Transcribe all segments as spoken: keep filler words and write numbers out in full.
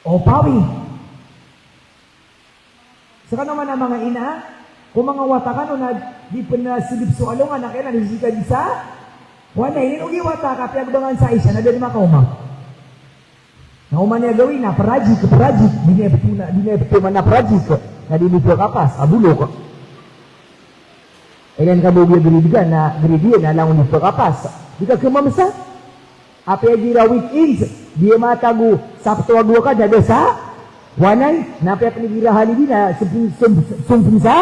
O pawi. Skano man a manga ina, ko manga wata kano na di pn a sdp so alongan a kailangan di sii ka di sa wanay, ino giya wata ka piyagbangan sa isa na da dn makaoma. Na oman iyan gawii na prajik, prajik, di niyan pto na, di niyan pto man a prajik, na di niyan pto kapas a bolok. Ilan ka bo giya grade ka na grade iyan na langon di pto kapas. Di ka kmamsa. Apiya igira weekends, di iyan matago Sabto ago Akad na da sa wanay, na apiya pn igira holiday na sump-, sump-, sumpn sa.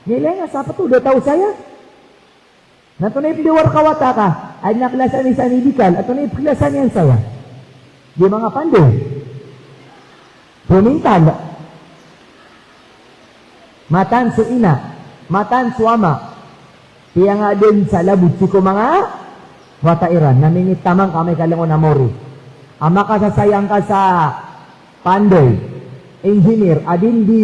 Nilay nga Sabto da taw saya. Na antonaa i pd a wata ka, adn a klasa niyan sa medikal, antonaa i pklasa niyan saya. Di manga pandoy. Pumintal. Mataan so ina, mataan so ama. Piyangadn sa labot sii ko manga wata iran, na minitaman ka amay ka langon a maori. A makasasayang ka sa pandoy, engineer, a di dn di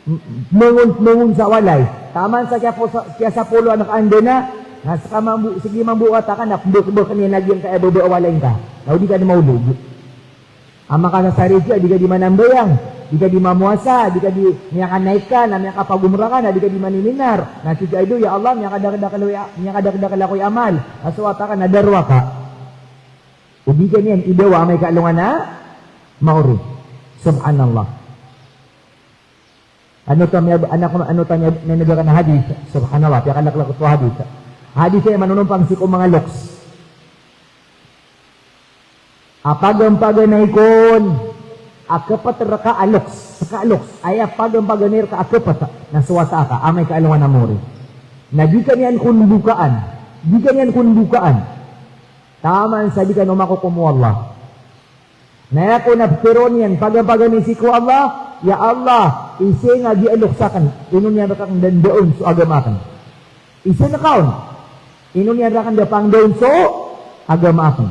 m-, mangon, mangon sa walay. Taman sa kiyapo-, sa, kiyasapolo anak anda na, na ska mambo, sii mambo wata ka na pmbkbk iyan a giyangkaya baba a walay ngka. Na o di ka dn maolog. A makasasariki a di ka di manambayang, di ka di mamowasa, di ka di miyakanaik ka, na miyakapagomra ka, na di ka di maniminar. Na tig ka, "Ado, ya Allah, miyakadakdakl ako i a-, miyakadakdakl ako i amal." Na so wata ka na darowaka. O di ka niyan idawa amay ka alongan a maori. Subhanallah. Ano ta miya, ano, ano ta miya, miyaneg akan a hadith. Subhanallah, piyakalaklak oto a hadith. Hadith aya manonompang sii ko manga loks. A pagampaganay kon a kpt rka a loks, ska a loks. Aya pagampaganay rka a kpt, na so wata ka, amay ka alongan a maori. Na di ka niyan kon bokaan. Di ka niyan kon bokaan. Taman sa di kano makokom o Allah. Na aya kon a ptharoon iyan, pagampaganay sii ko Allah, ya Allah, isii nga giya loks akn, ino niyan rakn da ndaon so agama akn. Isii nga kaon, ino niyan rakn da pangdaon so agama akn.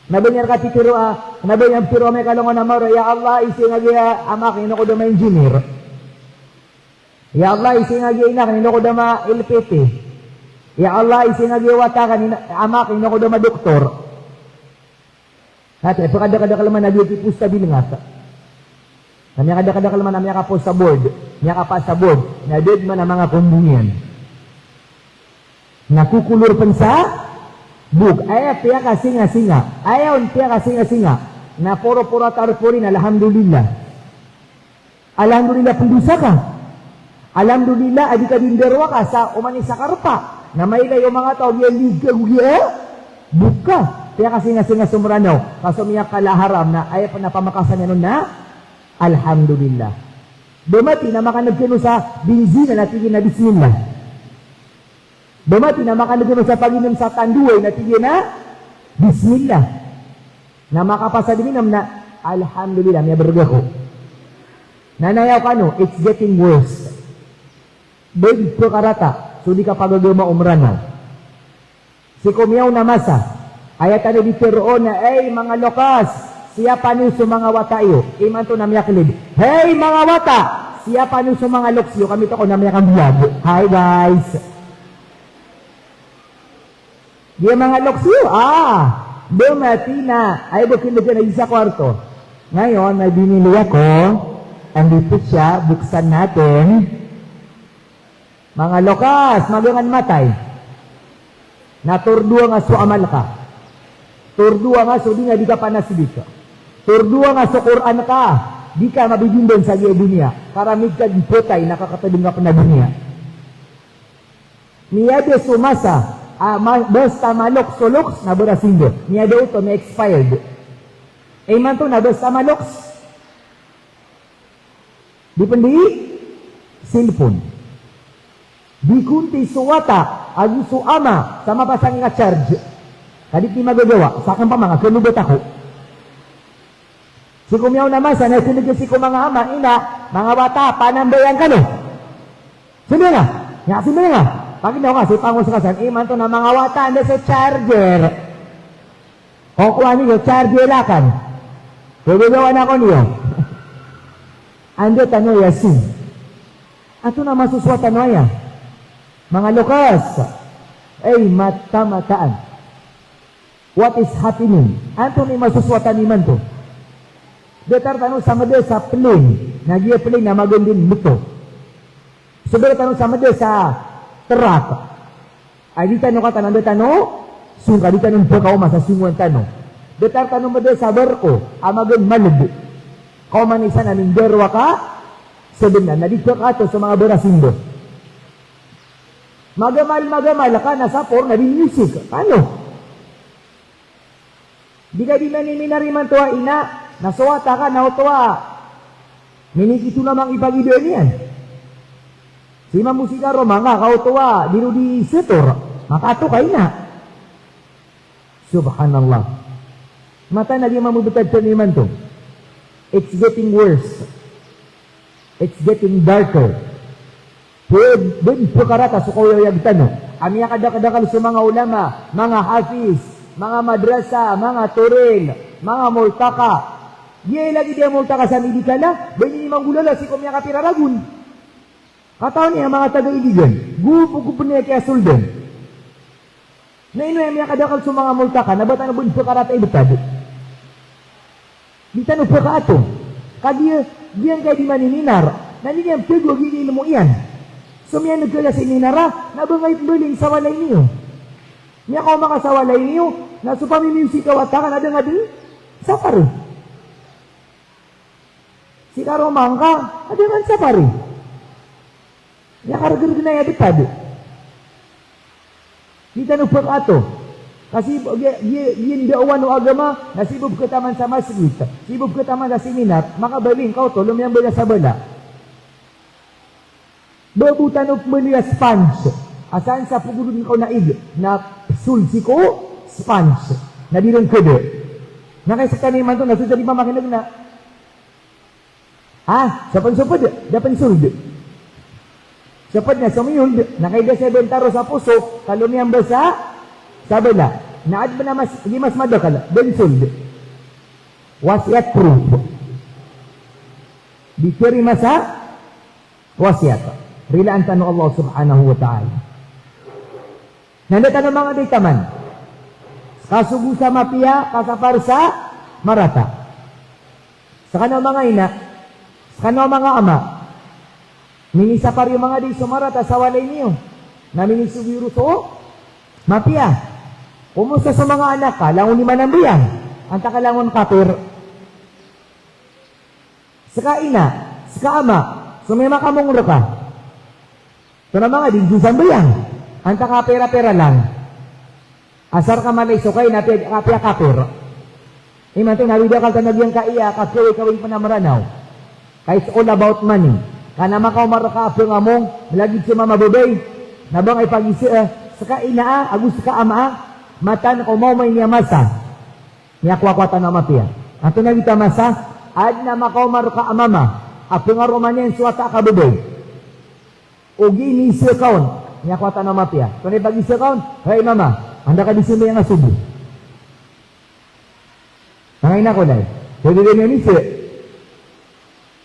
Na ba niyan rka pitharo a, na ba niyan pitharo amay ka alongan a maori, ya Allah, isii nga giya ama akn, ino ko da ma-engineer. Ya Allah, isii nga giya ina akn, ino ko da ma-L P T. Ya Allah, isii nga giya wata akn, ina, ama akn, ino ko da ma-doktor. Ati, pkadakdakl man a giya di post sa bilngat. Na miyakadakdakl man a miyakapost sa board, miyakapas sa board, na da dn man a manga kombong iyan. Na kokolor pn sa bok, aya piyakasingasinga, aya on piyakasingasinga, na poroporo a tarpori na alhamdulillah. Alhamdulillah pndosa ka. Alhamdulillah a di ka di ndarowaka sa oman i sakarpa. Na mailay o manga taw a giya lig ka go giya bok ka. Piyakasingasinga so Mranaw. Ka so miyakala a haram na aya pn a pamakasan iyan on na alhamdulillah. Ba mati na makan'g kano sa benzina na tig iyan a bismillah. Ba mati na makan'g kano sa pag'inm sa tanduay na tig iyan a bismillah. Na makapasad i min'm na, alhamdulillah, miyabrg ako. Na nayaw kano, it's getting worse. Big pkarata so di kapagagama o Mranaw. Sii ko miyaona a masa, aya tano di tharoon na, "Hey, manga loks, siyapa niyo so manga wata iyo." Imanto na miyaklid, "Hey, manga wata, siyapa niyo so manga loks iyo." Kami toko na miyakambiyag. Hi, guys. Giya manga loks iyo, ah, ba mati na, aya bo kin'g na isa kwarto. Ngayon, may binili ako, andito siya, buksan natin. Manga loks, magangan matay. Na tordowa nga so amal ka. Tordowa nga so di nga di ka panasbik. Tordowa nga so Qur'an ka. Di ka mabibindan sa giya doniya. Karamig ka di phatay na kakatadng ka pn a doniya. Miyada so masa, ah, ma-, basta maloks so loks na barasin da. Miyada oto, mi-expired. Imanto na basta maloks. Di pn di cellphone. Di konti so wata ago so ama sa mapasang ka charge. Ka di pn di magagawa, sakn pman nga kano ba tako. Sii ko miyaona a masa na sin'g sii ko manga ama, ina, manga wata, panambayang kano. Sambayang a, ya, sambayang a. Paginaw ka, sii pangos ka san, imanto na manga wata, anda so charger. Kokowa niyo, charge lakan. Gagawaan ako niyo. Anda tano Yasin? Antonaa i masosowatan o aya? Manga loks. Ay, mata-mataan. What is happening? Antonaa i masosowatan imanto? Datar tano sa mada sa plane, na giya plane na magan dn bto. So datar tano sa mada sa trak, a di tano katan a da tano songka, di tano pkaoma sa songowan tano. Datar tano mada sa barko a magan malb. Kaoma niyan san a mindarowaka, sabnar na di pkaato so manga barasimba. Magamal, magamal ka na sa porn na di music. Ano? Di ka di maniminar imanto a ina, na so wata ka na oto a minikito na mangipagiba niyan. Si mamusik a roma nga ka oto a di ron di setor, makaato ka ina. Subhanallah. Mataan a di mambo btad tano imanto. It's getting worse. It's getting darker. Pd-, pd-, pkarata so kaoyagoyag tano a miyakadakdakl so manga ulama, manga hafiz, manga madrasa, manga toril, manga multaka. Giyai lagid a multaka sa medikal a, ba ini manggolawla sii ko miyakapira ragon. Katawan iyan a manga taga Iligan, gopgopen iyan kiyasoldan. Na ino aya miyakadakl so manga multaka, na ba tano bn pkarata i btad. Di tano pkaato. Ka giya, giyangkaya di maniminar, na di niyan pgo a giya ilmo iyan. So miyan'g ka sa seminar a, na ba ngka i pmbaling sa walay niyo. Miyakaoma ka sa walay niyo, na so pamimusik a wata ka na da ngka dn sapari. Si karoma ngka, a da ngka dn sapari. Miyakargrg na aya btad. Di tano pkaato. Ka sii bo, gi-, gi-, giya ndao o agama, na sii bo pkhataman sa masgit, sii bo pkhataman sa seminar, makabaling ka oto, lomiyambaya sa bala. Ba bo tano pmbaloy a sponge a san sa pgorodn ka on a ig, na psold sii ko sponge, na di ron kd. Na kay skaniyan imanto na so sa di pamakin'g na. Ha? Sopd, sopd, da pnsold. Sopd na somiold, na kay da sa bntaro sa poso, ka lomiyambaya sa, sa bala. Na adn a mas, di mas madakl, bnsold. Wasiyat proof. Di kari masa, wasiyat. Rilaan tano o Allah subhanahu wa ta'ala. Na da tano manga di taman. Ska sogo sa mapiya, ka sapar sa marata. Skano manga ina, skano manga ama. Minisapar iyo manga di so marata sa walay niyo. Na minisogo iyo ron so mapiya. Komosta so manga anak ka, langon i manambayang. Antaa ka langon kapir. Ska ina, ska ama, so miyamakamong rka. Tonaa manga di dn sambayang. Antaa ka pira-pira lang. Asar ka malay so kaina, apiya, apiya kapir. Imanto na awid a akal tano giyangkaya a kagawii-kawii pn a Mranaw. Ka it's all about money. Ka na makaoma rka a pngamong, lagid so mama babay, na ba ngka ipagiza, eh, ska ina a, ago ska ama a, mataan ka o maoma ini a masa. Miyakowa-kowa tano a mapiya. Antonaa giyoto a masa, adn a makaoma rka a mama a pngaroma niyan so wata ka babay. Ogaid na isa ka on, miyakowa tano a mapiya. Antonaa i pagiza ka on, hay mama, anda ka di sambayang a sobo? Manga ina ko lay. Pwede dn a misa.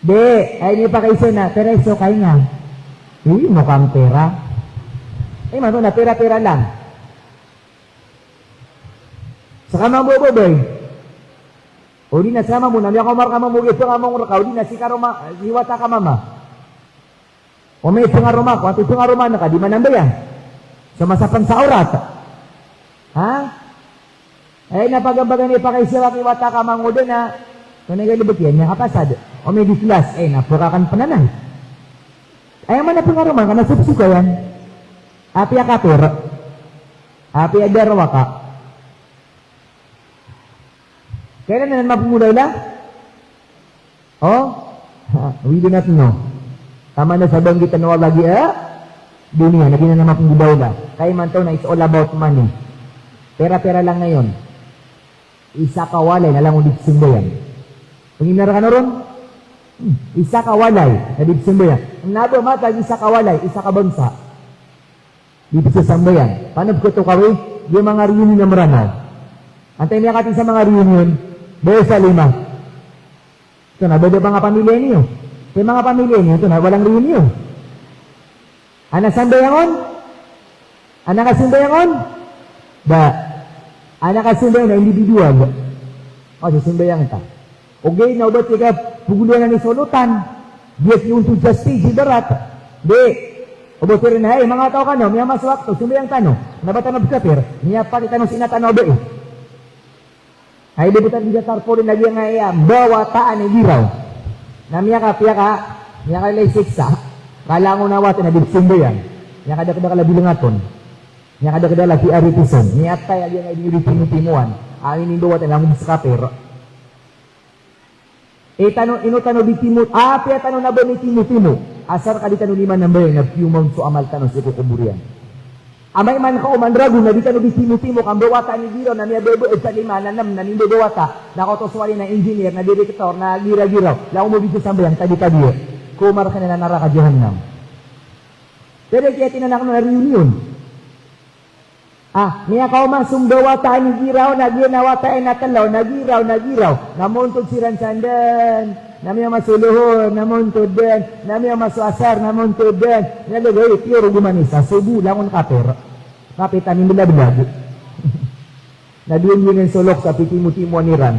Di, aya ipakaiza na, pira i sokay nga? Ino kang pira? Imanto na pira-pira lang. Ska mambo a babay. O di na ska mambo na miyakaoma rka a mama, ogaid pngamong rka, o di na si karoma, si wata ka mama. Omi pngaroma ko, antaa i pngaroma ngka, di manambayang. So masa pn sa awrat. Ha? Aya na pagambagan i pakaiza a wata ka mangoda na, antonaa i galbk iyan, miyakapasad. Omi di klas, aya na pkakan pn anan. Aya man a pngaroma ngka na sopsokayan. Apiya kapir. Apiya darowaka. Kailan anan mapnggolawla? O? Ha, we do not know. Taman sa banggitan o Allah giya doniya, na di anan mapnggolawla. Ka imanto na it's all about money. Pira-pira lang ngayon. Isa ka walay na langon di pzambayang. Pangimnar kano ron? Hmm, isa ka walay na di pzambayang. Na ba matag isa ka walay, isa ka bangsa. Di pzasambayang. Pano pkatokawi, giya manga reunion a Mranaw. Antaa i miyakathay sa manga reunion, ba sa lima. Antonaa, ba da manga pamilya niyo? Antaa i manga pamilya niyo, antonaa, walang reunion. Ana sambayang on? Ana kasambayang on? Da. Ana kasambayang na individual. O, so sambayang ta. Ogaid na o ba tig a pagoloan i solotan, di a kiyontod sa stage ibarat. Di, o ba tig iran a, "Hay, manga taw kano, miyamaso a wakto, sambayang tano." Na ba tano pkapir, miyapatay tano sii na tano a bai. Hay, di ba tano di sa tarpaulin a giyangkaya mbawataan i giraw. Na miyakapiya ka, miyakalalag i siksa, ka langon a wata na di psambayang. Miyakadakdakl a bilangaton. Miyakadakdakl a P R I T S on. Miyatay a giyangkaya di niyo di timotimoan. Amin i mbawataan langon sa kapir. E tano, ino tano di timo, apiya tano na ba mitimotimo. Asar ka di tano di manambayang na piyomaon so amal tano sii ko kobor iyan. Amay man ka o manragon na di tano di timotimo ka mbawataan i giraw na miyababaad sa lima, na nem, na mimbabawata, na koto so wali na engineer, na direktor, na giragiraw. Langon mo di sambayang, tadi-tadi. Ko markana na naraka jahannam. Pwede kiyatinan ako na reunion. Ah, miyakaoma so mbawataan i giraw, na giya na wataan a telaw, na giraw, na giraw. Na montod siran sa den, na miyamaso lohor, na montod den, na miyamaso asar, na montod den. Na lagay, tiyo ro gomanisa, sobo, langon kapir. Kapir, tani melabelag. Na doon-doon iyan so loks a pitimotimoan iran.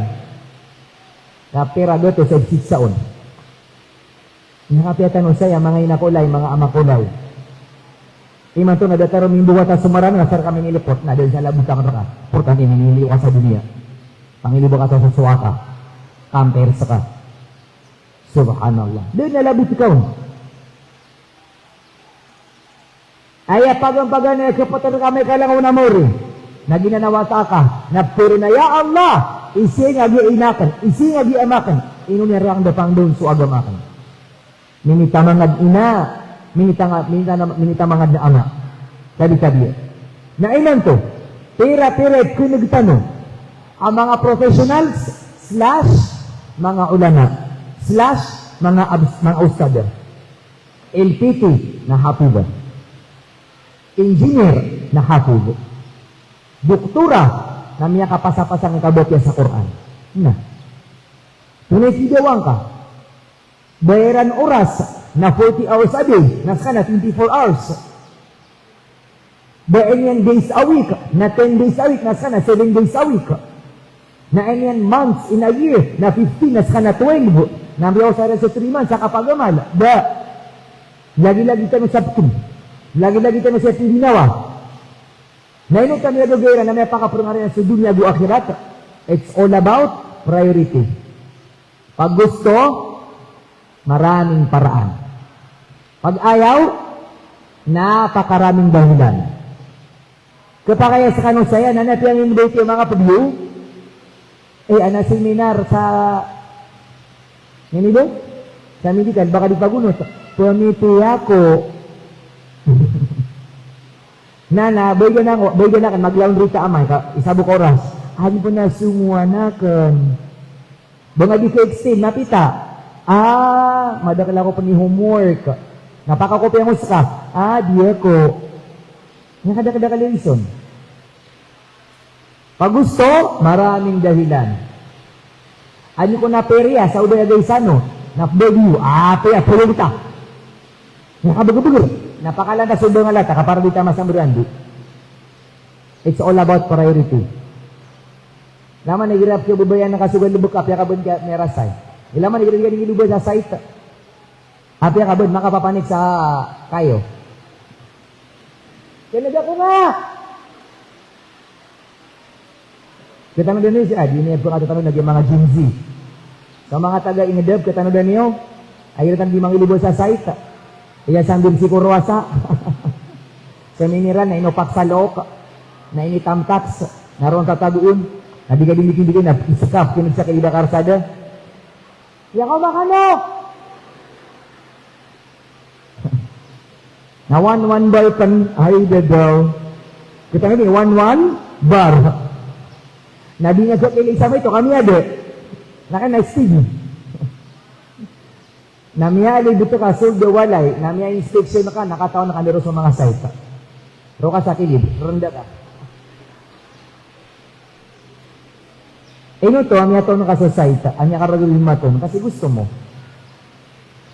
Kapir a gatos a siksa on. Miyakapiya tano saya, manga ina ko lay, manga ama ko lay. Imanto na datar mimbawata so marano, asar ka minilipot, na da sa labotang rka. Portan ini, miniliyo ka sa doniya. Pangilibot ka sa sosowa ka. Kampir ska. Subhanallah. Da na labot ka on. Aya paganay-paganay a kapatad ka amay ka langon a maori. Na ginanawata ka, na poro na, "Ya Allah, isii nga giya ina akn, isii nga giya ama akn. Ino niyan rakn da pangdaon so agama akn." Minitamangad ina, minitanga-, minitana-, minitamangad na ama. Tadi-tadi. Na imanto, pira-pira i pkhaneg tano a manga professionals, slash, manga ulama, slash, manga abs-, manga ustad. L P T na hafiz. Engineer na hafiz. Doktora na miyakapasapasang i kabatiya sa Qur'an. Na. Tonaa i kidawang ka? Bayaran oras na forty hours a day, na ska na twenty-four hours. Ba aya niyan days a week, na ten days a week, na ska na seven days a week. Na aya niyan months in a year, na fifteen, na ska na twelve. Na miyaosay ran so three months a kapagamal. Da. Lagilagi tano sa pkn. Lagilagi tano sa pnginawa. Na ino tano gagawii ran na miyapakaprngaran so doniya ago akhirat? It's all about priority. Pag gusto, maraming paraan. Pag ayaw, napakaraming dahilan. Khapakay a skano saya, na apiya ngini ba ito manga pagyo? Eh, adn a seminar sa, ngini ba? Sa medical, baka di pagonot. Pamiti ako. Na, na, baigan ako, baigan akn, maglaon rita amay ka, isa bo ka oras. Adn pn a songowan akn. Ba nga di ka-extend, na pita. Ah, madakl ako pn i homework. Na pakakopiya ngka ska. Ah, di ako. Miyakadakdakl i reason. Pag gusto, maraming dahilan. Adn ko na periya sa obay a gay sano, na pbagyo, ah, apiya, polo kita. Miyakabagabagr. Na pakalantas o bangal a ta, ka para di ta masambrandi. It's all about priority. Laman igira pkhababayaan ka so galbk, apiya ka bn ka miyarasay. Laman igira di ka di loba sa site. Apiya ka bn makapapanik sa kayo. Khaneg ako nga. Katanodi niyo si Adi, ini pkhatanodi niyo na giya manga Gen Z. Sa manga taga Ingedab, katanodi niyo, igira tano di mangiloba sa site. Iya sambil si Kurowasa. Sa miniran, na ino paksa look. Na ini tamtaks. Na ron tatagoon. Na di ka di mikindikin, na iskap, kinigsa ka ida karsada. Ya, kaoma kano. Na one one bar pn, ay, da daw. Katanodi, one one bar. Na di nga so kili sa maito, kami adi. Na kna stage. Na miyalibot ka so da walay, na miya-inspection ka, na katawan ka niyan so manga site. Roo ka sa kilid, rnda ka. Ino to, a miyatoon ka so site, a miyakaragol i maton, kasi gusto mo.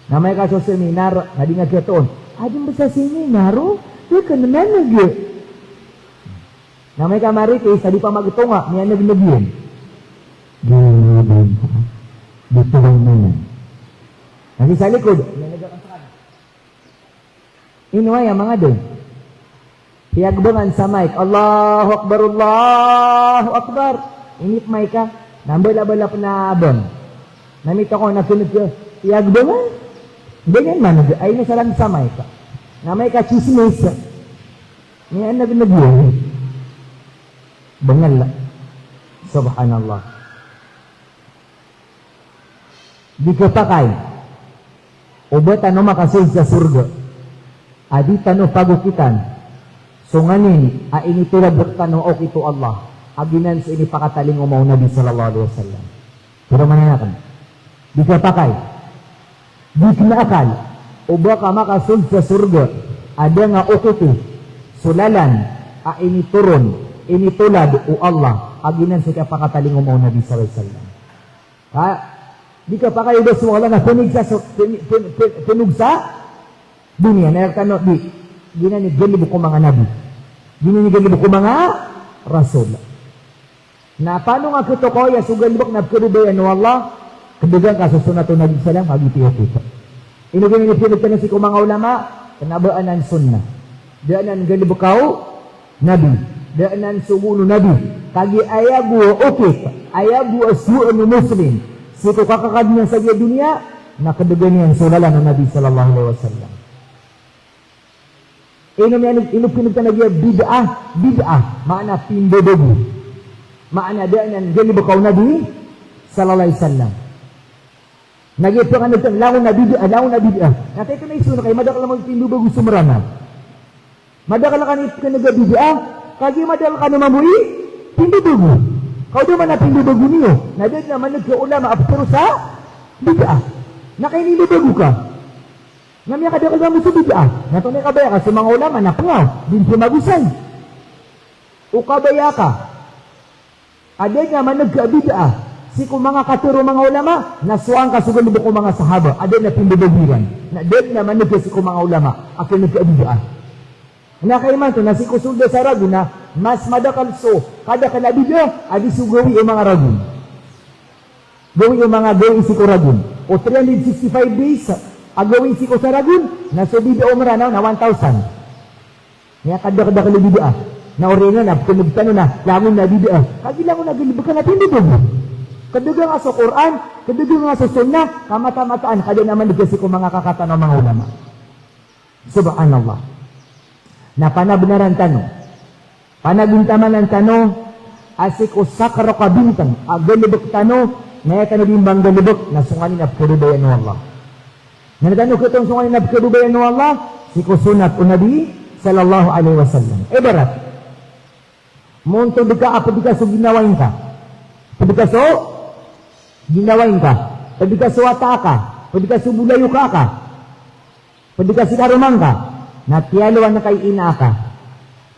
Na amay ka so seminar, na di nga kiyatoon. Adn ba sa seminar, o? Di ka naman nag-, na amay ka marites, na di pamagtonga, miyanagnag iyan. Di, di, di. Di tawag na yan. Kasi sa likod, ino aya manga dn? Piyagbangan sa mic, "Allahu Akbar, Allahu Akbar." Inip mic ka, na mbala-bala pn a bang. Na mita ko na kn ka, piyagbangan. Ganyan man, ay na sa lang sa mic ka. Na mic ka tsismis. Niyan na gnagyan. Bangal. Subhanallah. Di khapakay o ba tano makasold sa sorga a di tano pagokitan so nganin a initolad rktano a okit o Allah, a giyanan so inipakatalingoma o Nabi sallallahu alaihi wasallam. Pero mananakn, di khapakay, di kna akal o ba ka makasold sa sorga a da nga okiti so lalan a initoron, initolad o Allah, a giyanan so kiyapakatalingoma o Nabi sallallahu alaihi wasallam. Ka, di khapakay o ba so Allah na pnogsa so, pn-, pn-, pn-, pnogsa doniya, na rktano di. Giyanan i galbk o manga nabi. Giyanan i galbk o manga rasul. Na pano nga khatokawi a so galbk na pkhababayaan o Allah, kdgan ka so sunnat o Nabi sallam, kagiya piya okit. Ino giyanan i piyagtano sii ko manga ulama, kna ba anan sunnah. Da anan galbk o Nabi, da anan sogoon o Nabi, kagiya aya bo a okit, aya bo a sowaan o Muslim sii ko kakakadn iyan sa giya doniya, na kdgan iyan so lalan o Nabi sallallahu alaihi wasallam. Ino miyan, ino pinagtana giya bid'ah, bid'ah, maana pimbabago. Maana da anan galbk o Nabi sallallahu alaihi wasallam. Na giya pn a langon a bid'ah, langon a bid'ah. Na titho na iso na kay madakl a mambo i pimbabago so Mranaw. Madakl a kano i pkhan'g a bid'ah, kagiya madakl a kano mambo i pimbabago. Ka o da man a pimbabago niyo, na da dn a man'g a ulama a ptharo sa bid'ah. Na kaini mbabago ka. Na miyakadakl mambo so bid'ah. Na tonaa i kabaya ka so manga ulama na pngaw, di dn pmagosay. O kabaya ka a da dn a man'g a bid'ah sii ko manga katharo o manga ulama, na sowaan ka so galbk o manga sahaba a da dn a pimbabago iran. Na da dn a man'g sii ko manga ulama a khan'g a bid'ah. Na kaimanto na sii ko solda sa ragon na mas madakl so kadakl a bid'ah a di so gawii o manga ragon. Gawii o manga gawii sii ko ragon. O three hundred sixty-five days a gawii sii ko sa ragon, na so bid'ah o Mranaw na one thousand. Miyakadakdakl i bid'ah. Na oriyan iyan a pkhan'g tano na langon a bid'ah. Kagiya langon a galbk ka na pimbabago. Kdgan ka so Qur'an, kdgan ka so sunnah, kamata-mataan ka da dn a man'g sii ko manga katharo o manga ulama. Subhanallah. Na panabnaran tano, panagontamanan tano a sii ko sakar o kabintang a galbk tano, na aya tano dii manggalbk na so nganin a pkhababayaan o Allah. Na aya tano khatoon so nganin a pkhababayaan o Allah, sii ko sunnat o Nabi sallallahu alaihi wasallam. Ibarat, montod ka a pd ka so ginawai ngka. Pd ka so ginawai ngka. Pd ka so wata aka. Pd ka so bolayoka aka. Pd ka si karoma ngka. Na tiyalowan ka i ina aka.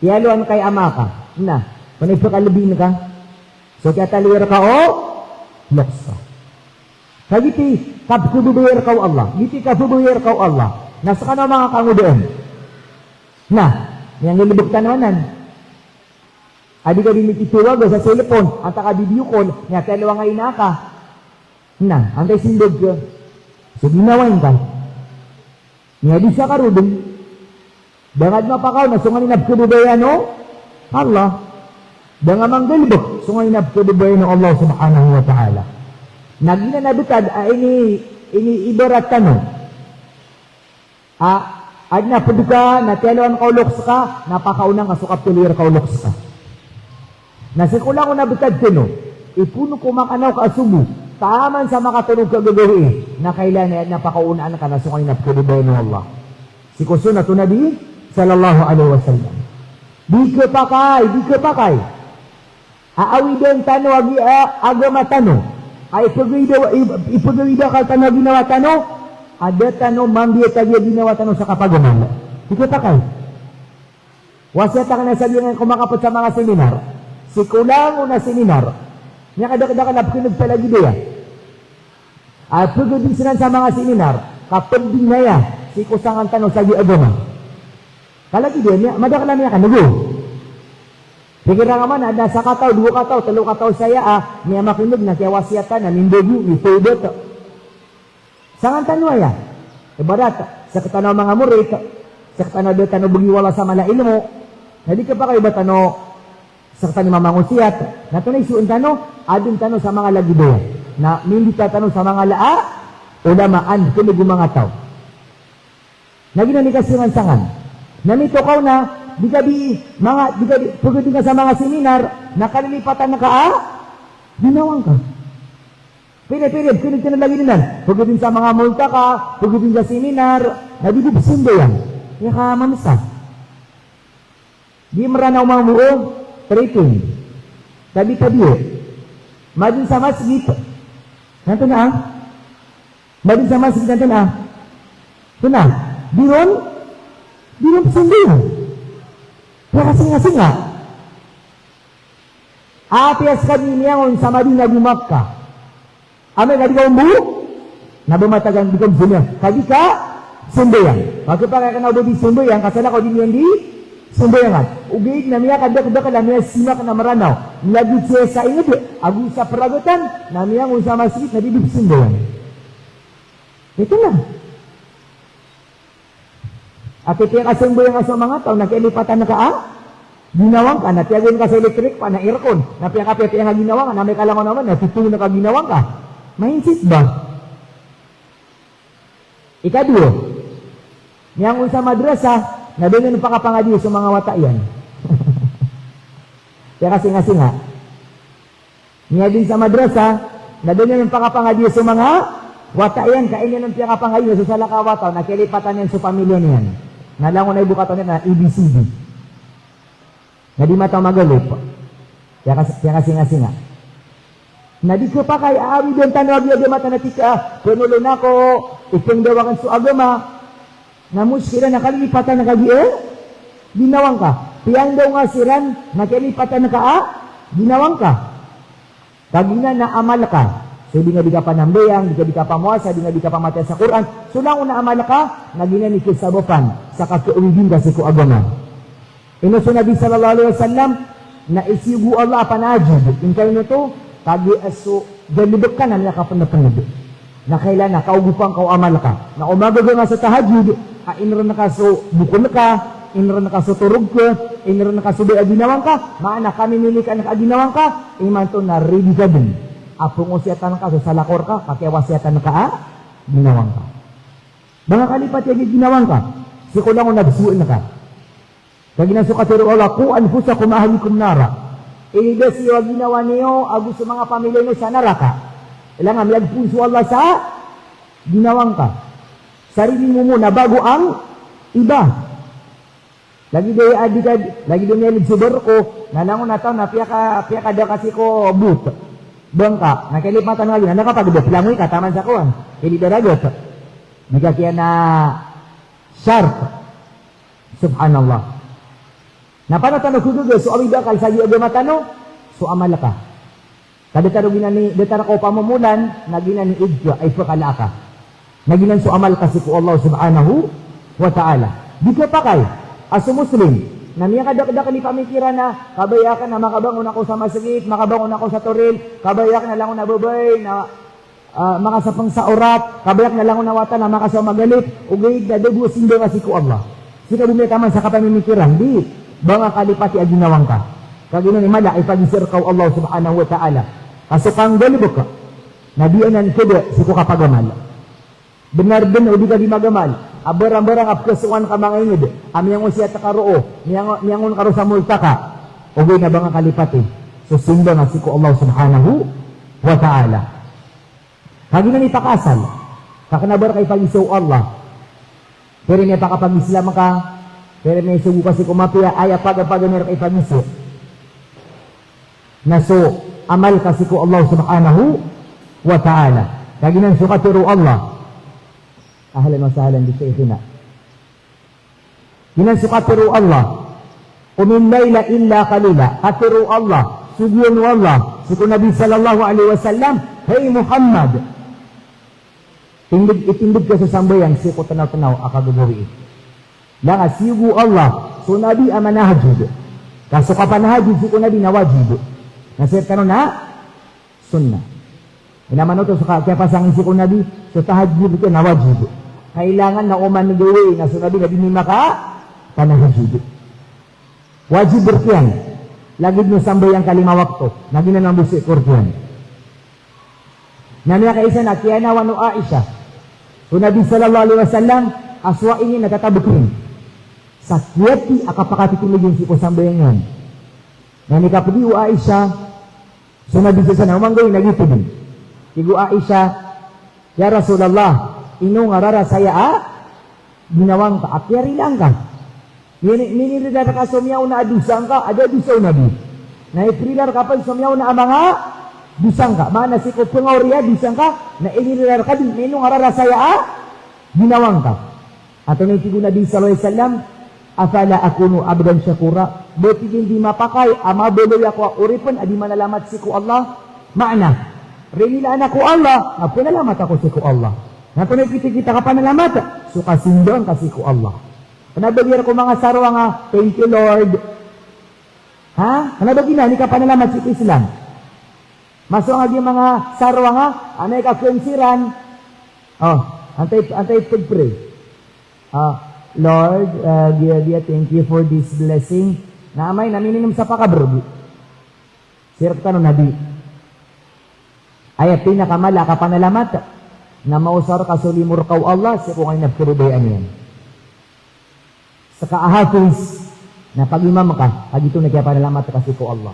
Tiyalowan ka i ama aka. Na, pn i pkhalbiin ka so kiyatalowi rka o loks ka. Ka giyoto i kapkhababayaan rka o Allah. Giyoto i kapkhababayaan rka o Allah. Na skano a manga kangodaan. Na, miyanggalbk tano anan. A di ka dii mititowag sa cellphone, antaa ka video call, na tiyalowan ka i ina aka. Na, antaa i simbag ka? So ginawai ngka. Miyadisa ka roo dn. Da nga dn mapakaona so nganin a pkhababayaan o Allah. Da nga manggalbk so nganin a pkhababayaan o Allah subhanahu wa ta'ala. Na giyanan a btad a ini, iniibarat tano a, adn a pd ka na tiyalowan ka o loks ka, na pakaona ngka so kaptalowi rka o loks ka. Na sii ko langon a btad tano, ipoon ko makanaw ka a sobo, taman sa makatonog ka gagawii, na kailangan aya adn a pakaonaan ka na so nganin a pkhababayaan o Allah. Sii ko sunnat o Nabi sallallahu alaihi wasallam. Di khapakay, di khapakay a awidan tano a giya agama tano a ipgawida, ip-, ipgawida akal tano a ginawa tano a da tano mambiyat a giya ginawa tano sa kapagamal. Di khapakay. Wasiyat akn a sa giyangkai ko makapd sa manga seminar. Sii ko langon a seminar, miyakadakdakl a pkhan'g ta lagid aya a pgabisnan sa manga seminar, ka pd dn aya sii ko sangan tano sa giya agama. Ka lagid aya, miya-, madakl a miyakan'g. Pikiran ka man a adn a sakataw, dowa kataw, tlo kataw saya a miyamakin'g na kiyawasiyatan a mimbago, mitawbat. Sangan tano aya. Ibarat, sktano a manga morit, sktano a da tano bgi wala sa mala ilmo. Na di khapakay ba tano sktano i mamangosiyat. Na tonaa i soon tano, adn tano sa manga lagid aya. Na mimbita tano sa manga la a, ulama an, kna go manga taw. Na giyanan i kasangansangan. Na mitokaw na, di ka di, manga, di ka di, pagdating ka sa manga seminar, na kalilipatan ka a, ginawang ka. Pira, pira, pira, pira lagid anan. Pagdating sa manga multaka, pagdating sa seminar, na di di pzambayang. Aya ka mamsa. Di Mranaw mambo o tripping. Tabi-tabi. Madn sa masgit. Antonaa? Madn sa masgit antonaa? Antonaa? Di ron? Di ron pzambayang. Aya kasingasinga. Apiya skaniyan miyangon sa Madina go Makkah. Amay ka di ka ombo, na ba matagan di ka ombo sambayang. Ka di ka sambayang. Ka khapakay ka na ba di sambayang, ka salakaw di niyan di sambayangan. Ogaid na miyakadakdakl a miyasimak na Mranaw. Lagid saya sa ingd, ago sa pragatan, na miyangon sa masgit na di di pzambayang. Ito na. Ati piyakasambayang ka so manga taw, na kiyalipatan ka a ginawang ka, na tiyagoon ka sa electric fan, na aircon, na piyakapiyapiya nga ginawang ka, na amay ka langon a man, na titong na ka ginawang ka. Mindset ba? Ikadowa, miyangon sa madrasa, na da niyan pakapangadiya so manga wata iyan. Piyakasingasinga. Miyadn sa madrasa, na da niyan pakapangadiya so manga wata iyan, ka aya niyan piyakapangadiya so salakaw a wata, na kiyalipatan iyan so pamilya niyan. Na langon a ibokatan iyan na A B C D. Na di mataw magalip. Piyakas-, piyakasingasinga. Na di khapakay a awidan tano a giya da mata na tika, pnolon ako, ipngdaw akn so agama. Na muskila na kalilipatan ka giya, eh, ginawang ka. Piyangdaw nga siran, na kalilipatan ka a, ginawang ka. Ka giyanan na amal ka. So di nga di ka panambayang, di nga di ka pamowasa, di nga di ka pamatiyaya sa Qur'an. So langon a amal ka, na giyanan i kasabapan sa kakawidin ka sii ko agama. Ino so Nabi sallallahu alaihi wasallam, na isiyogo o Allah a panahajjud. Ingkaino oto, kagiya so galbk ka na miyakapnpnd. Na kailangan a kaogopan ka o amal ka. Na o magaga nga so tahajjud, a inrn ka so bokon ka, inrn ka so torog ka, inrn ka so baya a ginawang ka, maana kamimilikan ka a ginawang ka, imanto na ready ka dn a pngosiyatan ka so salakaw rka, ka kiyawasiyatan ka a ginawang ka. Ba nga kalipati a ginawang ka, sii ko langon a bsoon ka. Kagiya na so katharo o Allah, "Qu anfusakum wa ahlikum nara." Ildas iyo a ginawa niyo ago so manga pamilya niyo sa naraka. Ilay nga miyagpoon so Allah sa ginawang ka. Sarili mo mona bago ang iba. Lagid o aya a di ka, lagid o miyalig so barko, na langon a taw na piyaka, piyakada ka sii ko boat. Bangka, na kalipatan ka lagid, na kapagdap langoy ka taman sa kowan. Kili daragat. Di ka kiya na shark. Subhanallah. Na pano tano khagaga so awid a akal sa giya agama tano, so amal ka. Ka datar o giyanan i, datar ka o pamomolan, na giyanan i id ka, ay pkala ka. Na giyanan so amal ka sii ko Allah subhanahu wa ta'ala. Di khapakay a so Muslim, na miyakadakdakl i pamikiran na, kabaya akn na makabangon ako sa masgit, makabangon ako sa toril, kabaya akn na langon a babay, na ah, makasapng sa orat, kabaya akn na langon a wata na makasaw magalip, ogaid na da bo a simba nga sii ko Allah. Sii ka bo miyataman sa kapamimikiran, di, ba nga kalipati a ginawang ka. Ka giyanan i mala a ipagiza rka o Allah subhanahu wa ta'ala. Ka so kanggalbk, na di anan khada sii ko kapagamal. Bnar dn o di ka di magamal, a barangbarang a pkhasowan ka manga ingd, a miyangosiyat ka roo, miyang-, miyangon ka roo sa multaka. Ogaid na ba nga kalipati so simba nga sii ko Allah subhanahu wa ta'ala. Ka giyanan i pakaasal, ka kna ba rka ipagiza o Allah. Pira miyapakapag-Islam ka, pira miyasogo ka sii ko mapiya, aya pagapaganay rka ipagiza. Na so amal ka sii ko Allah subhanahu wa ta'ala. Ka giyanan so katharo o Allah. Ahlan wa sahlan bi shaykhina. Giyanan so katharo o Allah, "Qumil layla illa qalila." Katharo o Allah, sogoan o Allah sii ko Nabi sallallahu alaihi wasallam, "Hay Muhammad, tindg, itindg ka so sambayang sii ko tnawtnaw a kagagawii." Langon a siyogo o Allah so Nabi a manahajjud. Ka so kapanahajjud sii ko Nabi na wajib. Na sii rktano na sunnah. Ina man oto so ka-, kiyapasang sii ko Nabi, so tahajjud iyan na wajib. Kailangan na oman gawii na so Nabi na di niyan makapanahajjud. Wajib rkiyan. Lagid o sambayang ka lima wakto. Na giyanan mambo sii ko rkiyan. Na miyakaisa na kiyanawan o Aisha so Nabi sallallahu alaihi wasallam a so ai niyan na tatabkn sa kiyati a kapakatitindg iyan sii ko sambayang iyan. Na inikapdi o Aisha so Nabi sallallahu alaihi wasallam, oman gawii na giyoto dn. Tig o Aisha, "Ya Rasulullah, ino nga rarasaya a ginawa ngka a kiyarila ngka? Mini-, minirila rka so miyaona a dosa ngka, a da a dosa o Nabi. Na iprila rka pn so miyaona a manga dosa ngka. Maana sii ko pngaoriya a dosa ngka, na inirila rka dn, ino nga rarasaya a ginawa ngka?" Antonaa i tig o Nabi sallallahu alaihi wasallam, "Afala akunu abdan shakura?" Ba tig iyan di mapakay a mabaloy ako a oripn a di manalamat sii ko Allah? Maana, rinilaan ako o Allah, na pnalamat ako sii ko Allah. Na antonaa i kitakit a kapanalamatan? So kasimba ngka sii ko Allah. Kna ba giyangkai ko manga saroang a, "Thank you, Lord." Ha? Kna ba giyanan i kapanalamat sii ko Islam? Masowa nga giya manga saroang a, amay ka kn siran. O, antaa i, antaa i pag-pray? Ah, Lord, ah, giya, giya, thank you for this blessing. Na amay na minimum sa pakabr. Sii rktano Nabi. Aya pinakamala a kapanalamat na maosar ka so limo rka o Allah sii ko kna a pkhababayaan iyan. Ska a hafiz, na pag-imam ka, kagiya oto na kiyapanalamat ka sii ko Allah.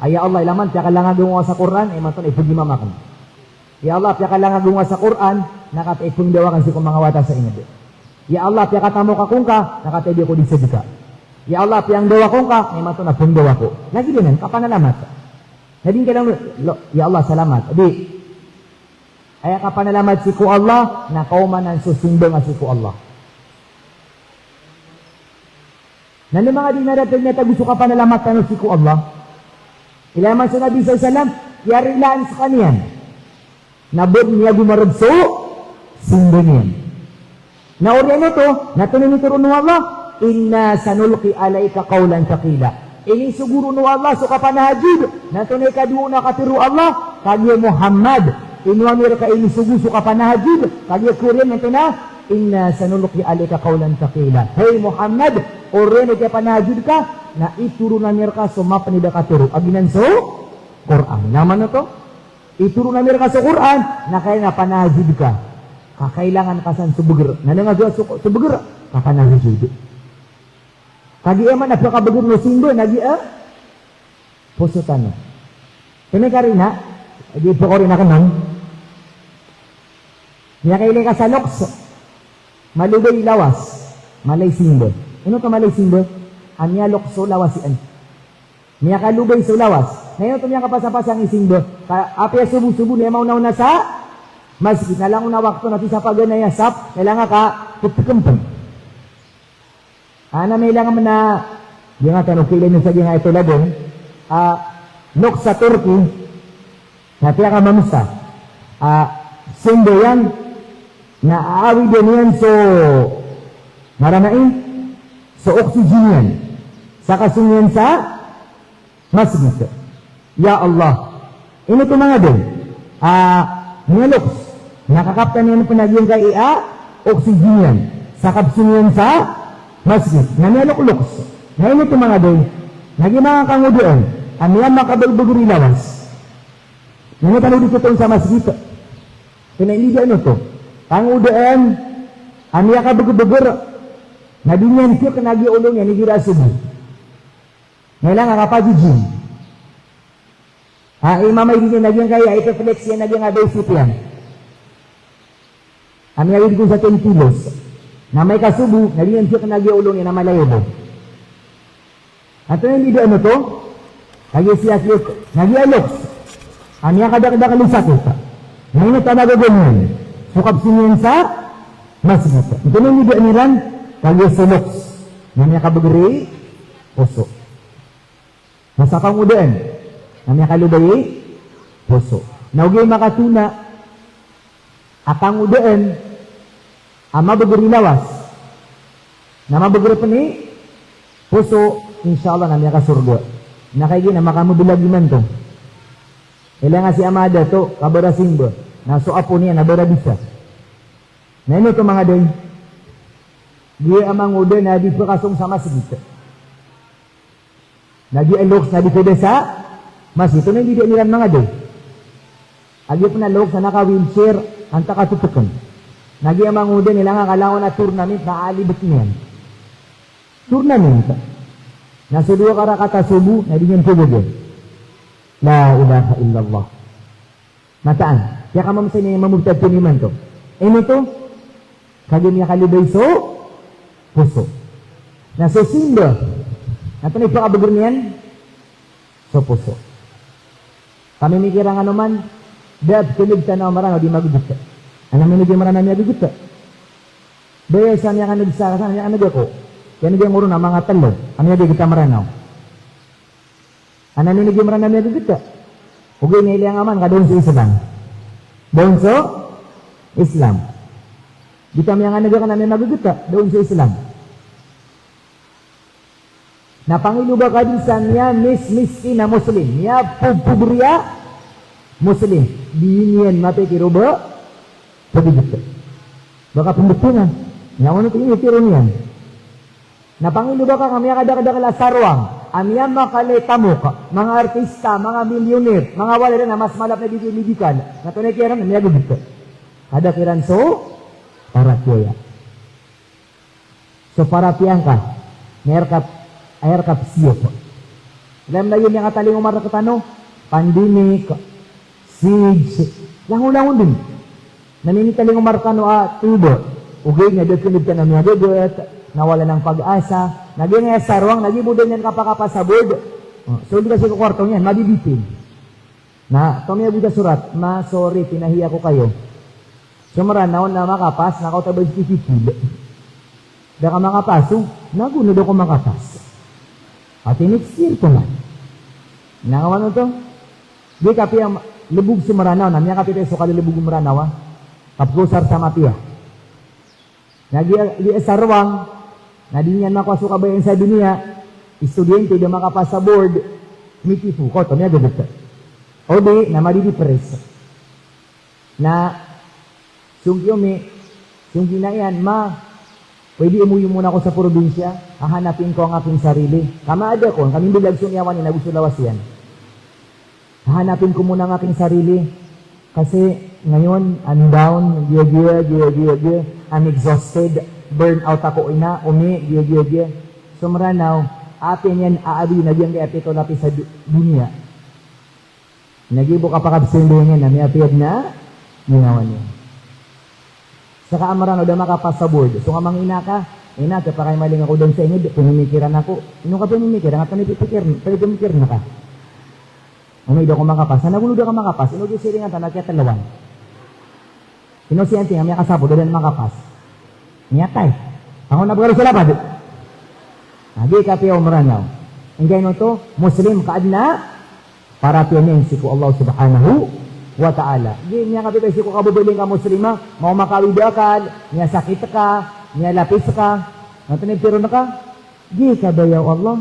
Aya Allah, ilay man, piyakalangagowa ngka sa Qur'an, imanto na ipag-imam akn. Ya Allah, piyakalangagowa ngka sa Qur'an, na katii pngdawa akn sii ko manga wata sa ingd. Ya Allah, piyakatamok ako ngka, na katii di ako di sadka. Ya Allah, piyangdawa ako ngka, na imanto na pngdawa ako. Lagid anan, kapanalamat. Na di ngka lang, lo, ya Allah, salamat. Di. Aya kapanalamat sii ko Allah, na kaomanan so simba ngka sii ko Allah. Na ino manga di na datar a miyatago so kapanalamat tano sii ko Allah? Ilay man so Nabi sallallahu alaihi wasallam, kiyarilaan skaniyan. Na ba niyan gomarad so simba niyan. Na oriyan oto, na antonaa i initoron o Allah, "Inna sanulqi alayka qawlan thaqila." Inisogo ron o Allah so kapanahajud, na antonaa i kadowa on a katharo o Allah, kagiya Muhammad, ino ami rka inisogo so kapanahajud, kagiya oriyan antonaa, "Inna sanulqi alayka qawlan thaqila." Hay Muhammad, oriyan o kiyapanahajud ka, na itoron ami rka so mapnd a katharo. Aginan so Qur'an. Ilay man oto? Itoron ami rka so Qur'an, na kay na panahajud ka. Ka kailangan ka san so bgr. Na ino nga so, so bgr? Kapanahajud. Kagiya man a pkabgr o simba, na giya poso tano. Kna karina, di pkorina kn. Miyakailay ka sa loks. Malobay i lawas. Mala i simba. Ino oto mala i simba? A miyaloks so lawas iyan. Miyakalobay so lawas. Na ino oto miyakapasapasang i simba? Ka, apiya sobo-sobo na aya maonaona sa masgit. Na langon a wakto na sii sa paganay a sap, kailangan ka ptkmpn. Ana mailangan na, giyangkaya tano kailay niyo sa giyangkaya toladan, a, loks sa Turkey, na piyakamamsa a simba iyan, na aawid iyan so, ngaran ai, so oxygen iyan. Sa kasong iyan sa masgit. Ya Allah. Ino oto manga dai? A, miyaloks. Na kakaptan iyan pn a giyangkai a oxygen iyan. Sa kasong iyan sa masgit. Na miyalokloks. Na ino oto manga dai? Na giya manga kangodaan a miyamakabagbagr i lawas. Na ino tano di kitoon sa masgit? Kna inibidaan oto. Kangodaan a miyakabagbagr. Na di niyan kiyakn a giya olo niyan igira a sobo. Kailangan ka pajijin. A, imamay di niyan a giyangkaya, ipflex iyan a giyangkaya a bicep iyan. A miyawid kon sa ten kilos. Na amay ka sobo, na di niyan kiyakn a giya olo niyan a mala i olo. Antonaa i inibidaan oto? Kagiya siyakit, na giya loks. A miyakadakdakl i sakit. Na ino oto a magaga niyan? So kasong iyan sa masgit. Antonaa i inibidaan iran? Kagiya so loks. Na miyakabagr i poso. Na sa kangodaan a miyakalobay i poso. Na ogaid makatona a kangodaan a mabagr i lawas, na mabagr pn i poso, insha Allah na miyakasorga. Na kagiya na makamablag imanto. Ilaya nga si ama dato, kabarasimba. Na so apo niyan na barabisa. Na ino oto manga day? Giya a mangoda na di pekasong sa masgit. Na giya loks na di peda sa masgit. Oto na di di niran manga day. A giya pen a loks na naka-wheelchair, antaa ka toteken. Na giya mangoda na ilaya nga ka langon a tournament na alibet niyan. Tournament. Na so dowa ka rakat a sobo, na di niyan pegegen. La ilaha illallah. Mataan. Kiyakamamasay niyan mamurtad imanto. Ino oto? Kagiya miyakalibay so poso. Na so simba, na antonaa i pakabeger niyan? So poso. Pamimikiran kano man, da a keneg tano a Mranaw di magegeta. Ana minogi a Mranaw miyagegeta? Baya sa miyakaneg sa, sa miyakaneg ako. Kiyaneg angkoron a manga telo a miyagegeta a Mranaw. Ana minogi a Mranaw miyagegeta? Ogaid na ilaya nga man ka da on so Islam. Da on so Islam. Di ta miyanganeg aken a miyamagegeta, da on so Islam. Na pangiloba ka den sa miyamismiskin a Muslim, miyapobpobre a Muslim, di niyan mapikir o ba pegegeta. Ba ka pembetingan. Niyan oto ini tiro niyan. Na pangiloba ka ka miyakadakdakel a sarwang a miyamakalay tamok, manga artista, manga milyonir, manga walay ran a mas malap na di di medikal. Na antonaa i kiran? Miyagegeta. Ka da kiran so paratiyaya. So paratiyaya ngka, na aya reka, aya reka pesiyopa. Ilaya mlayon iyan a talingoma rektano, pandemic, siege, langolangon den. Na minitalingoma rekano a toba. Ogaid na da a keneg tano a miyageget, na wala nang pag-asa, na giya nga aya sarwang, na giya bo da niyan kapakapasabod. O, so di kasi ko kwarto niyan, mabibitin. Na, to miyabota surat, ma, sorry, pinahiya ko kayo. So Mranaw na makapas, na kaoto ba si pipil. Da ka makapas, o, nago na da ko makapas. Ati next year ko man. Na kawan oto, di kapiya lebog so Mranaw, na miyakapiya so kalelebog o Mranaw, a. Kapagosar sa mapiya. Na giya, giya sarwang, na di niyan makowa so kabayaan sa doniya, estudyante da makapas sa board, mitipo, koto, miyagegeta. O di, na madidipress. Na, songki omi, songki na iyan, ma, pwede umuwi muna ako sa probinsya, hahanapin ko ang aking sarili. Kamaada ko, kami bilag so niyawa niyan, ago so lawas iyan. Hahanapin ko muna ang aking sarili. Kasi ngayon, I'm down, giya, giya, giya, giya, giya. I'm exhausted, burn out ako ina, omi, giya, giya, giya. So Mranaw, apiya niyan aabiyon a giyangkai a pito lapis a du-, doniya. Na giya bo kapakabsendingan iyan a miyapiya den a ginawa niyan. Seka a Mranaw da makapas sa board. So nga mangina ka, ina, kiyapakaimaling ako den sa inged, pemimikiran ako. Ino ka pemimikiran? Antonaa i pipikir, pemimikiran ka? Omi, da ako makapas. Ana, ino da ka makapas? Ino di siringan tano a kiyatelawan? Ino siyanting a miyakasapod a da makapas? Miyatay. Pangon a pagaro sa lapad. Na, di kapiya o Mranaw. Inggaino oto, Muslim ka aden a paratiyaya niyan sii ko Allah Subhanahu wa Ta'ala. Di miyakapiya sii ko kababaling ka Muslima, maoma ka a awid a akal, miyasakit ka, miyalapis ka. Na antonaa i pitharo reka? Di kabaya o Allah.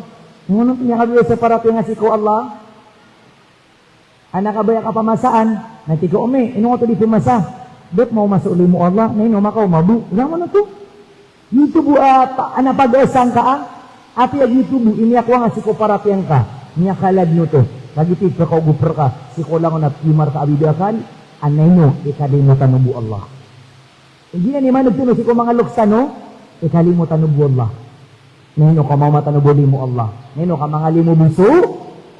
Ino oto miyakapiya sa paratiyaya nga sii ko Allah? Ana kabaya ka pamasaan, na tig ka, omi, ino nga oto di pemasa? Bep maoma so limo o Allah, na ino makaoma bo. Langon oto. Giyoto bo a, pa-, ana pag-asa ngka a, apiya giyoto bo i miyakowa nga sii ko paratiyaya ngka, miyakaladen oto. Lagid i pekaogop reka sii ko langon a piyoma reka a awid a akal, ana ino i kalimo tano bo Allah. Giyanan i maneg tano sii ko manga loks tano, i kalimo tano bo Allah. Na ino ka maoma tano bo limo o Allah. Na ino ka mangalimo bo so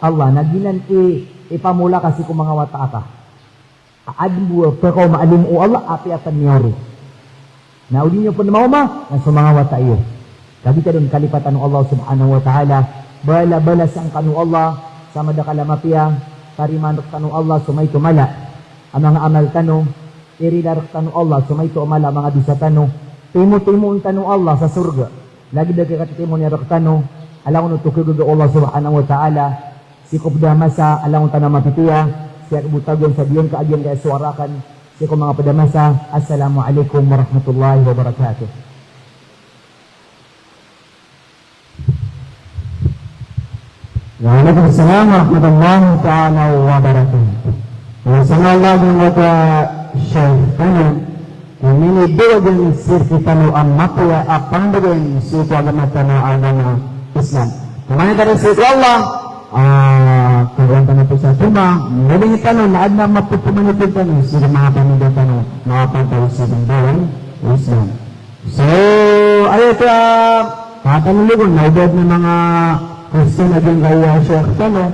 Allah. Na giyanan i, i pamola ka sii ko manga wata aka. A aden bo a pekaoma a limo o Allah, apiya pen miyaro. Na o di niyo pen maoma, na so manga wata iyo. Kagiya den kalipatan o Allah Subhanahu wa Ta'ala, bala-, balasan kano o Allah sa madakl a mapiya, tarimaan rektano o Allah so maito a mala a manga amal tano, irila rektano o Allah so maito a mala a manga dosa tano, timo-timoon tano o Allah sa sorga, lagid a kiyakatitimoon iyan rektano, a langon oto kagaga o Allah Subhanahu wa Ta'ala, sii ko ped a masa a langon tano a mapipiya, sii ko bo tagoan sa giyangkai a giyangkai a sowara aken, sii ko manga ped a masa. Assalamu alaikum warahmatullahi wabarakatuh. Wa alaikum salam warahmatullahi ta'ala wabarakatuh. Sanallah, giyangkoto a Sheikh tano, minibawag iyan sii rkitano a mapiya a pangdgn sii ko agama tano a agama Islam. Pamangni tano sii ko Allah, ah, kagiya tano pn sa toma, mbaling tano na adn a mapopomanitn tano sii ko manga pamilya tano, manga pantay sii ko agama Islam. So, aya oto a, ah, tano ligon na ibad na manga Kristiyan a giyangkaya Sheikh tano,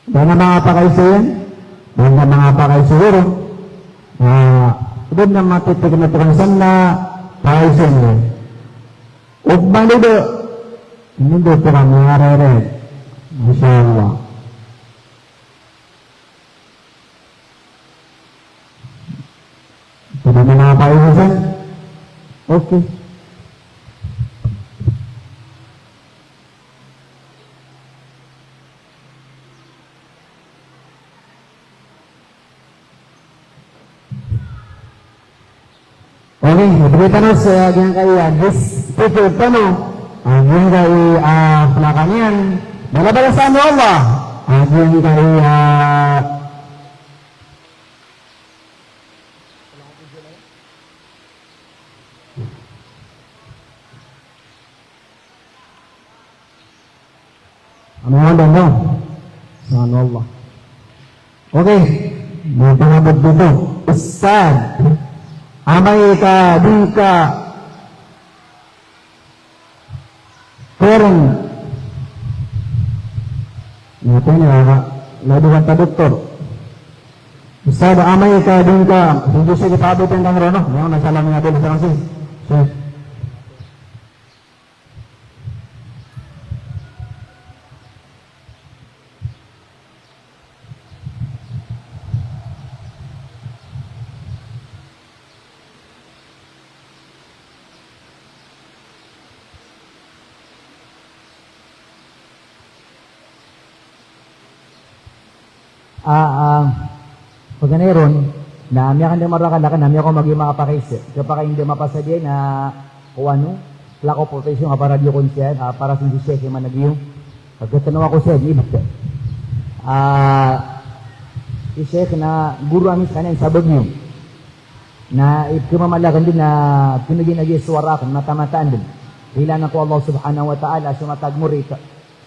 Da na manga pakaiza iyan, da na manga pakaiza iyan. Ah, da na matitik na tukang san na pakaiza iyan. Ukman ido, ini do tukang manga rere. Masha Allah. Pwede na manga pakaiza san. Okay. Okay, ibgay tano sa giyangkaya guest speaker tano, ah, giyangkaya, ah, plakan iyan. Balabalasaan o Allah, ah, giyangkaya, ah, Ano nga ba, no? Subhanallah. Okay. May pangabot dito. Ustad. Amay ka di ka Karen. Ano po niya? Laduhan ka, doktor. Ustad, amay ka di ka, hindi siya kita abot yung kang Rono. Yung nasa lang nga din sa kasi. So, Ah, ah, paganay ron, na miyakandamaraka lakn, na miyako magimakapakiis. Kapakainda mapasadiya na, o ano, plako po tayo siya, para di ko siya, ah, para sin siya, siya managiyo. Pagkatanaw ako siya, di ba? Ah, si Sheikh na guru ami skaniyan sa Baguio. Na ipkhamamalakan dn na pnaginagiya so warak, mata-mataan dn. Ilaan ako Allah Subhanahu wa Ta'ala, so matag murid,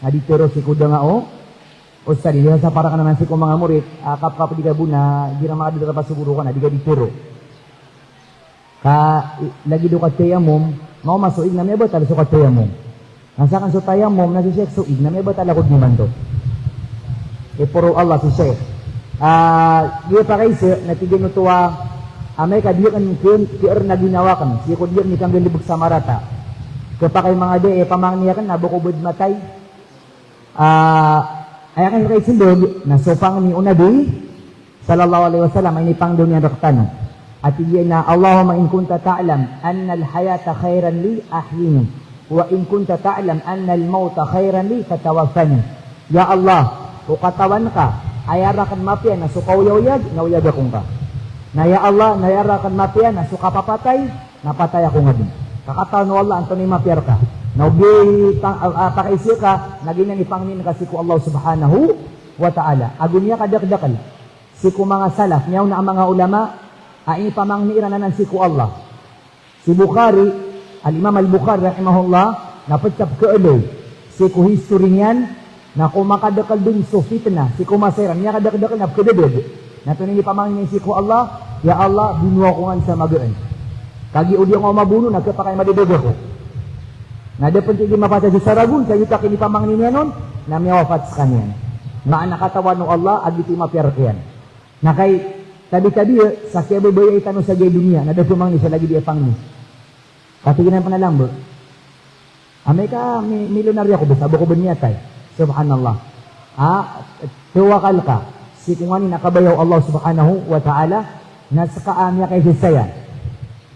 na di tero si kodanga o ustad, di sa parak anan si ko manga murid, ah, kap-kap di ka bo na, di ra makadadara pa so guru ka na, di ka di tero. Ka, i-, lagid o katayamum, maoma so ig na miyabatal so katayamum. Na sakn so tayamum, na si Sheikh so ig na miyabatal ako di man to. Iporo Allah si Sheikh. Ah, di pakaiza, na tig iyan oto a, amay ka di akn ki-, kier na ginawa akn, sii ko di akn ikanggalbk sa marata. Kapakay manga di, eh, pamangni akn, na ba ko bad matay. Ah, aya akn kaismbag, na so pangni o Nabi, sallallahu alaihi wasallam, a inipangndao niyan rktano. A tig iyan a, "Allahumma in kunta ta'lam anna al-hayata khairan li, ahyini. Wa in kunta ta'lam anna al-mawta khairan li, fatawaffani." Ya Allah, o katawan ka a aya rakn mapiya na so kaoyagoyag, na oyag ako ngka. Na ya Allah, na aya rakn mapiya na so kapapatay, na patay ako ngka dn. Ka katawan o Allah antonaa i mapiya rka. Na o giyai pang-, ah, ah, pakaiza ka, na giyanan i pangnin ka sii ko Allah Subhanahu wa Ta'ala. Ago miyakadakdakl sii ko manga salaf, miyaona a manga ulama, a inipamangni iran anan sii ko Allah. Si Bukhari, Al-Imam Al-Bukhari rahimahullah, na pd sa pkhaaloy sii ko history niyan, na ko makadakl dn so fitna sii ko masa iran, miyakadakdakl na pkhadadad. Na antonaa i pamangni niyan sii ko Allah, "Ya Allah, bonoa ako ngka sa magaan. Kagiya o di ako mabono na khapakay madadad ako." Na da pn tig iyan mapatay so saragon, sa giyoto a inipamangni niyan on, na miyawafat skaniyan. Maana katawan o Allah a giyoto i mapiya rkiyan. Na kay tabi-tabi, eh, sa kiyababayai tano sa giyai doniya, na da pmangni sa lagid i pangni. Katig iyan a pn a lamba. Amay ka mi-, milyonaryo ako, basta ba ko bn miyatay. Subhanallah. Ah, tawakal ka sii ko nganin a kabaya o Allah Subhanahu wa Ta'ala, na ska a miyakaisa saya.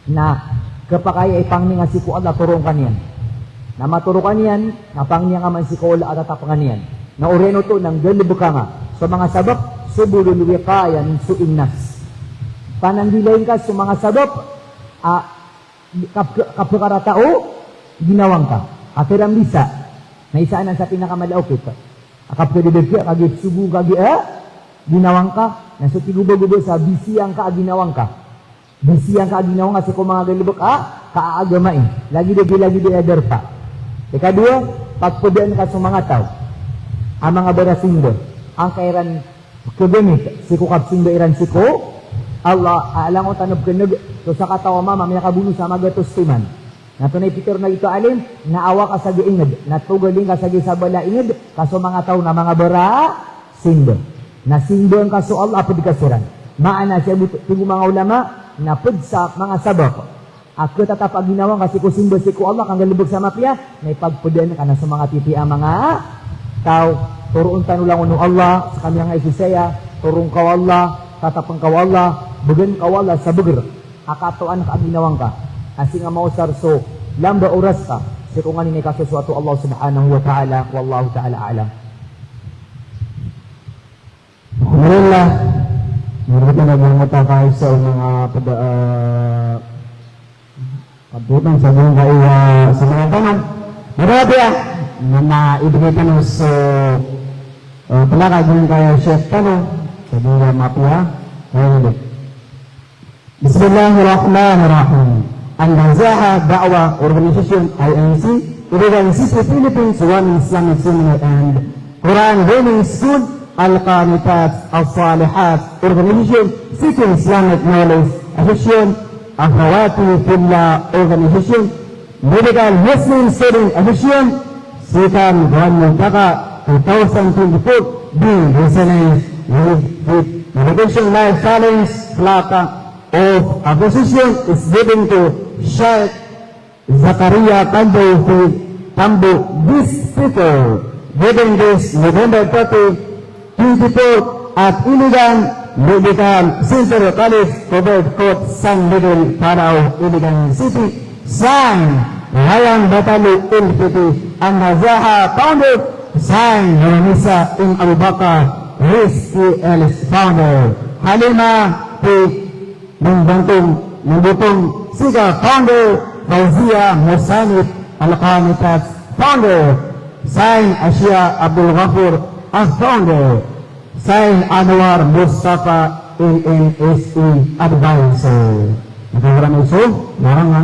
Na khapakay a ipangni nga sii ko Allah, toroon ka niyan. Na matoro ka niyan, na pangni nga man sii ko Allah a tatapngan iyan. Na oriyan oto na nggalbka nga so manga sabap, subulul wiqaya min su'in nafs. Pananggilai ngka so manga sabap a kap-, kapkarata o ginawa ngka. A khairambisa. Na isa anan sa pinakamala a okit. A kapkadadad ka, kagiya sogo, kagiya, ah, ginawa ngka, na so tig o ba, go ba sa bisiya ngka a ginawa ngka. Bisiya ngka a ginawa ngka sii ko manga galbk a kaagama i. Lagid o, lagid o a darpa. Ikadowa, pagpadaan ka so manga taw a manga barasimba angkai ran kagamit sii ko kapsimba iran sii ko Allah, a langon tano pkneg so sakataw a mama a miyakabono sa magatos timan. Na tonaa i pitharo o alim, na awa ka sa giya ingd, na togalin ka sa giya sabala a ingd, ka so manga taw na manga barasimba. Na simbaan ka so Allah a pd ka siran. Maana siya bo, tig o manga ulama, na pd sa manga sabap a khatatap a ginawa ngka sii ko simba sii ko Allah, ka nggalbk sa mapiya, na ipagpadaan ka na so manga pipiya a manga taw. Toroon tano langon o Allah, skaniyan a isa saya, toroon ka o Allah, tatapn ka o Allah, bgan ka o Allah sa bgr a katoan ka a ginawa ngka, a sii nga maosar so lamba oras ka sii ko nganin a ikasosoat o Allah subhanahu wa ta'ala. Wallahu ta'ala a'lam. Alhamdulillah. Miyarito na giyangkoto a isa o manga pd a, ah, pagtutan sa giyangkaya, ah, sa manga tanong. Marapya, na, na ibgay tano so, ah, plaka giyangkaya Sheikh tano sa giyangkaya mapiya. Ayun. Bismillahirrahmanirrahim. An-Nazaha Da'wah Organization, I N C, Iligan City, Philippines, One Islamic Seminar and Quran Learning School, Al-Qanitat As-Salihat Organization, Seeking Islamic Knowledge Association, Akhawati Fillah Organization, Medical Muslim Student Association, Sitan Gawani Taka, two thousand twenty-four, being resonance with, with Education Life Challenge, Plaka of Appreciation is given to Sheikh Zakaria Tambu, Tambu, this speaker, given this November thirty, twenty-four at Iligan Medical Center College, Covered Court, San Miguel, Panao, Iligan City. Signed, Ryan Batalu, L P T, An-Nazaha founder. Signed, Ramisa M Abubakar, Rizki L founder. Halima P Nambutong, Nambutong Siga, founder, Fauzia Musanif, Al-Qanitat, founder, sign Asia Abdul Ghafur, a founder, sign Anwar Mustafa, L M S E advisor. Makakarami so, marang, ha?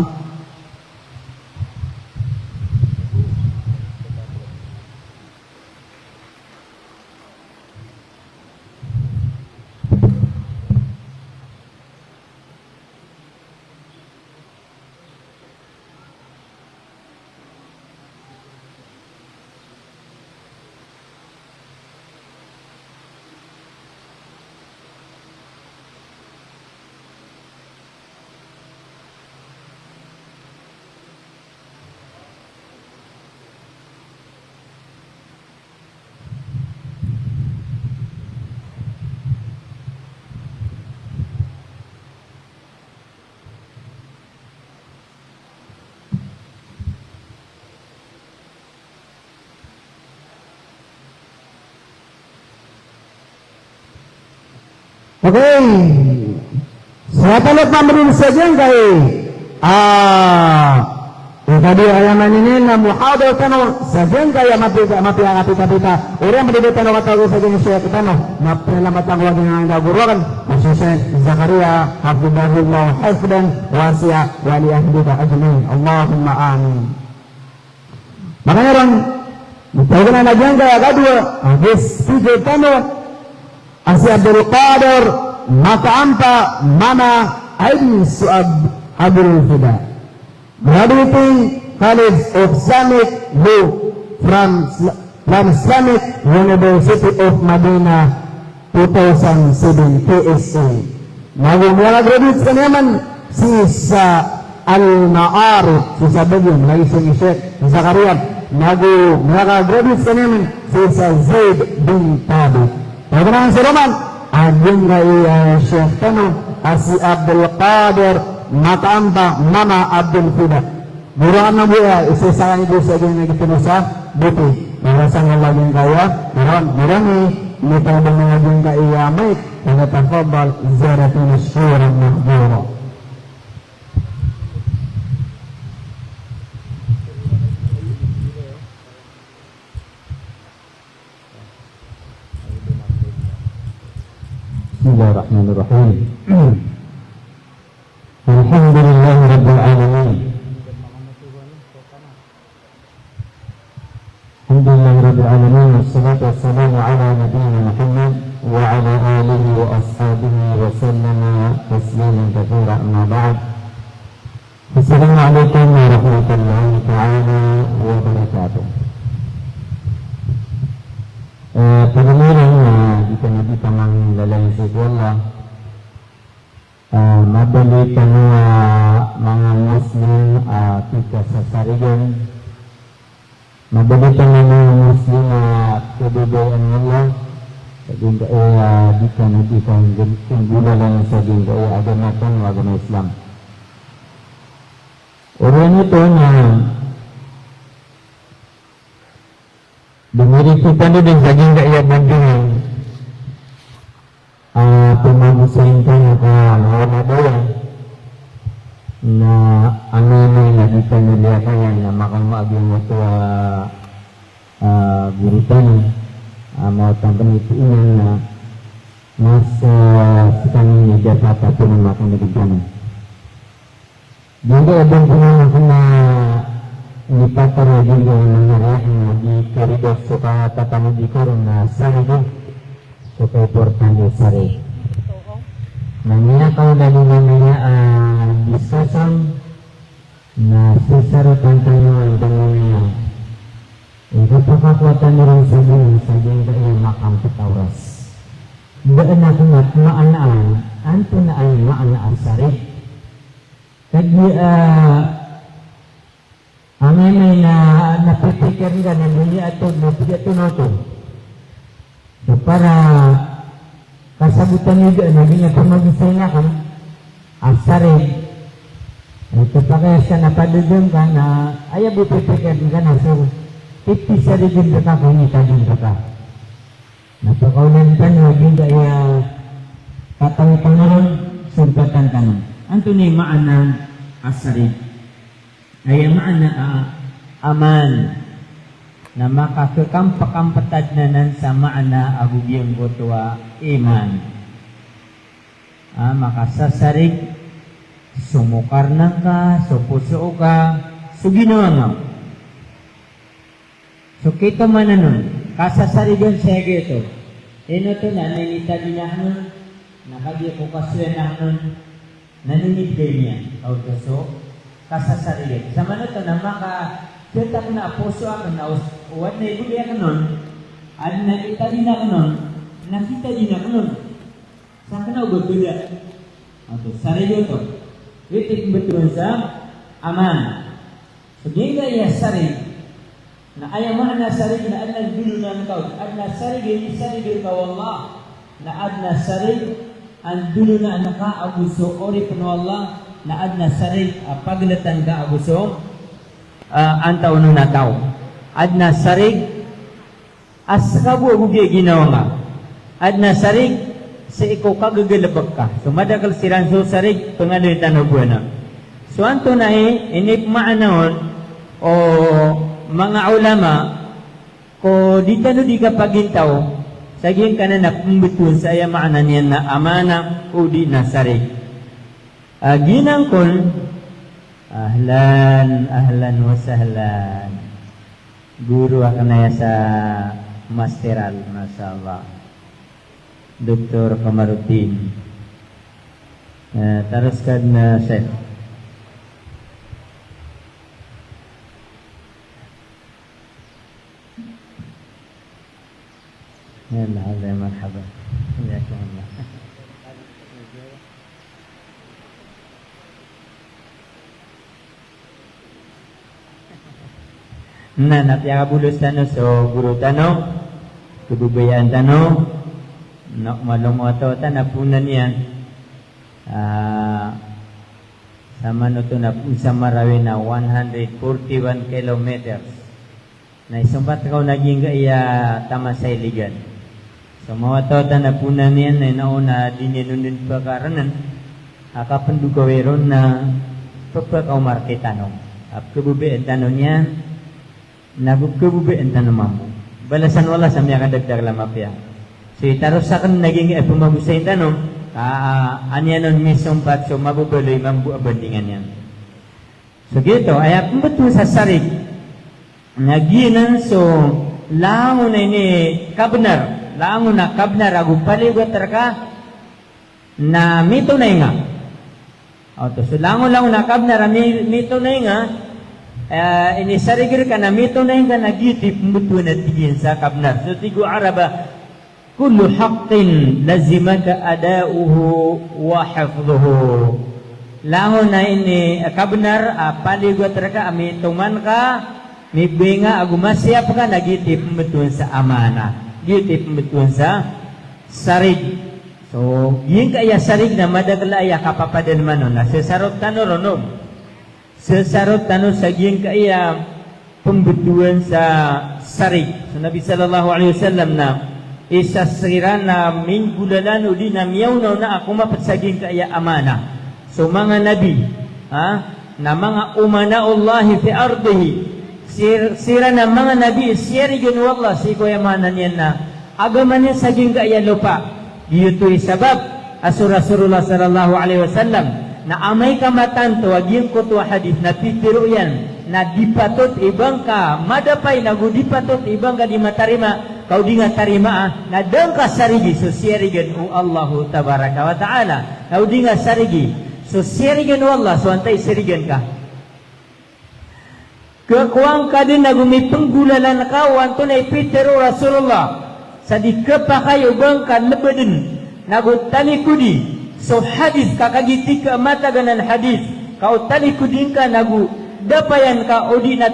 Okay. Sa palot mamrin sa giyangkai a, ikadi aya manini na muhadara tano sa giyangkai a mapiya, mapiya a kapita-pita. Oriyan a pd tano katago sa giyangkai a Sheikh tano. Mapiya a lambat tano a giyangkai a goro akn, a si Sheikh Zakaria, hafidhahullah hifdhan wasi'a wa li ahli baiti ajma'in. Allahumma amin. Makaniran, mitaw ka na giyangkaya kadowa, a guest speaker tano, a si Abdul Qadir Makaampa, Mama Aidin Suab Abdul Fida, graduating College of Islamic Law from Isla-, from Islamic University of Madinah, two thousand seven P S A. Nago miyaka-graduate skaniyan man sii sa Al-Ma'arij, sii sa Baguio, lagid sii ni Sheikh Zakaria. Nago miyaka-graduate skaniyan man sii sa Zaid bin Thabit. Pagrangan sa roman a giyangkaya Sheikh tano a si Abdul Qadir Makaampa, Mama Abdul Fida. Mawrani bo a isa sa kaniyan bo sa giyangkai a kinosa, buti. Para sa giyangkaya, mawrani, mawrani, mawrani, mawrani, mawrani, falyatafaddal ziyaratan mashkuran mahjura. الرحيم. الحمد لله رب العالمين. الحمد لله رب العالمين، والصلاة والسلام على نبينا محمد وعلى آله وأصحابه وسلم تسليما كثيرا، أما بعد. Assalamu alaikum warahmatullahi ta'ala wabarakatuh. Eh, pagamiran na di tano di pamanglalay sa Allah. Ah, mabaloy tano a manga Muslim a pikasasarigan. Mabaloy tano a manga Muslim a kababayaan o Allah. Sa giyangkaya di tano di kanggolalan sa giyangkaya agama tano a agama Islam. Oriyan oto na Donirititano dn sa giyangkaya bandingan a pamagosayin tano ka mawala daya na amay na di tano liyakayan na makaoma a giyangkoto a, a, goro tano a mawatan kami ito inan na mas, a, skami dapat a pnamakan a giyangkaya. Giyangkaya bang ko na kna lipatan a giyangkaya manga riya na di karibat so katatano di karon na sarig, so kaimportante sarig. Na miyakaoda dn a manga, a, discussion na sisaratan tano antonaa i kapakakowa tano ron sa giyangkaya makampit a oras. Ba adn a kna maana, antonaa i maana a sarig. Kagiya, a, amay na, na pipikir ngka na doniya oto, na pipikir oto na oto. So para kasabotan ngka na di nga pamagosayin akn a sarig. Ito pakay sa na padagang ka na aya bo pipikir ngka na so ipisarigan rka ko initadin rka. Na pakaolan tano a giyangkaya katawi tano ron, sompatan tano. Antonaa i maana a sarig? Aya maana a aman na makakakampakampet adn anan sa maana ago giyangkoto a iman. A makasasarig so mokarna ngka, so poso ka, so ginawa ngka. So kito manan on, kasasarigan saya giyoto. Ino oto na ninitadin akn on, na kagiya ko kasoyan akn on, na ninibgay niyan. Kaoto so kasasarigan. Sa maana oto na makaketak na poso akn na os-, o adn a ibgay akn on, adn a itadin akn on, na kitadin akn on. Sa kna o ba bda. Oto, sarig oto. Giyoto i pmbtowan sa aman. So giyangkaya sarig na aya maana sarig na adn a ndolonaan ka on, adn a sarig a inisarigan ka o Allah, na adn a sarig a ndolonaan ka ago so oripn o Allah, na adn a sarig a pagltan ka ago so, a, antaw on a taw. Adn a sarig a ska bo ago giya ginawa ngka. Adn a sarig sii ko kagagalbk ka. So madakl siran so sarig, pngaloy tano bo anan. So antonaa i inipmaana on o manga ulama ko di tano di kapagintaw sa giyangkanan a pmbtowan sa aya maana niyan na amana odi na sarig. A, ginang kon. Ahlan, ahlan wa sahlan. Guru akn aya sa Masteral, masha Allah. Doktor Kamaruddin. Eh, taros ka dn, Sheikh. Yalla, hada, marhaba. Hayakumullah. Na, na piyakabolos tano so guru tano, kababayaan tano, na malomo a taw tano a ponan iyan. Ah, sa manoto na pn sa Marawi na one hundred forty-one kilometers. Na isompat ka on a giyangkaya taman sa Iligan. So mawatawat a ponan iyan na ino na di niyan on dn pkarnn a kapndog a wiro na pphakaoma rktano. A pkhababayaan tano niyan, na go pkhababayaan tano mambo. Balasan o Allah sa miyakadakdakl a mapiya. So itaros akn a giyangkaya pmagosayin tano, Ka, ah, aniyan on misompat so mababaloy mambo a bandingan iyan. So giyoto, aya pmbtowan sa sarig. Na giyanan so langon a ini kabnar. Langon a kabnar ago paliyogat rka na mitonay nga. Oto, so langon, langon a kabnar a mi-, mitonay nga, eh, inisarig rka na mitonay nga na giyoto i pmbtowan a tig iyan sa kabnar. So tig o Arab a, "Kullu haqqin lazimaka ada'uhu wa hifdhuhu." Langon a ini, eh, kabnar, ah, paliyogat rka, ah, mitoman ka, mibgay nga, ago masiyap ka, na giyoto i pmbtowan sa amanah. Giyoto i pmbtowan sa sarig. So, giyangkaya sarig na madakl aya kapapadalman on. Na sasarot tano ron, om. Sasarot tano sa giyangkaya pmbtowan sa sarig. So Nabi sallallahu alaihi wasallam na isa siran a minggolalan odi na miyaonaona a komapt sa giyangkaya amanah. So manga nabi, ha? Na manga umanaullahi fi ardihi. Sir-, siran a manga nabi, siyarigan o Allah, sii ko aya maana niyan na agama niyan sa giyangkaya lopa. Giyoto i sabap a so Rasulullah sallallahu alaihi wasallam na amay ka matanto a giyangkoto a hadith na pitharo iyan na di patot i ba ngka madapay nago di patot i ba ngka di matarima, ka o di nga tarimaa, na da ngka sarigi so siyarigan o Allahu tabaraka wa ta'ala. Na o di nga sarigi so siyarigan o Allah, so antaa i sarigan ka. Khakowa ngka dn ago mipnggolalan ka o antonaa i pitharo o Rasulullah. Sa di khapakay o ba ngka lbdn nago talikodi so hadith ka kagiya tig ka a matagan a hadith, ka o talikodi ngka nago dapayan ka odi na,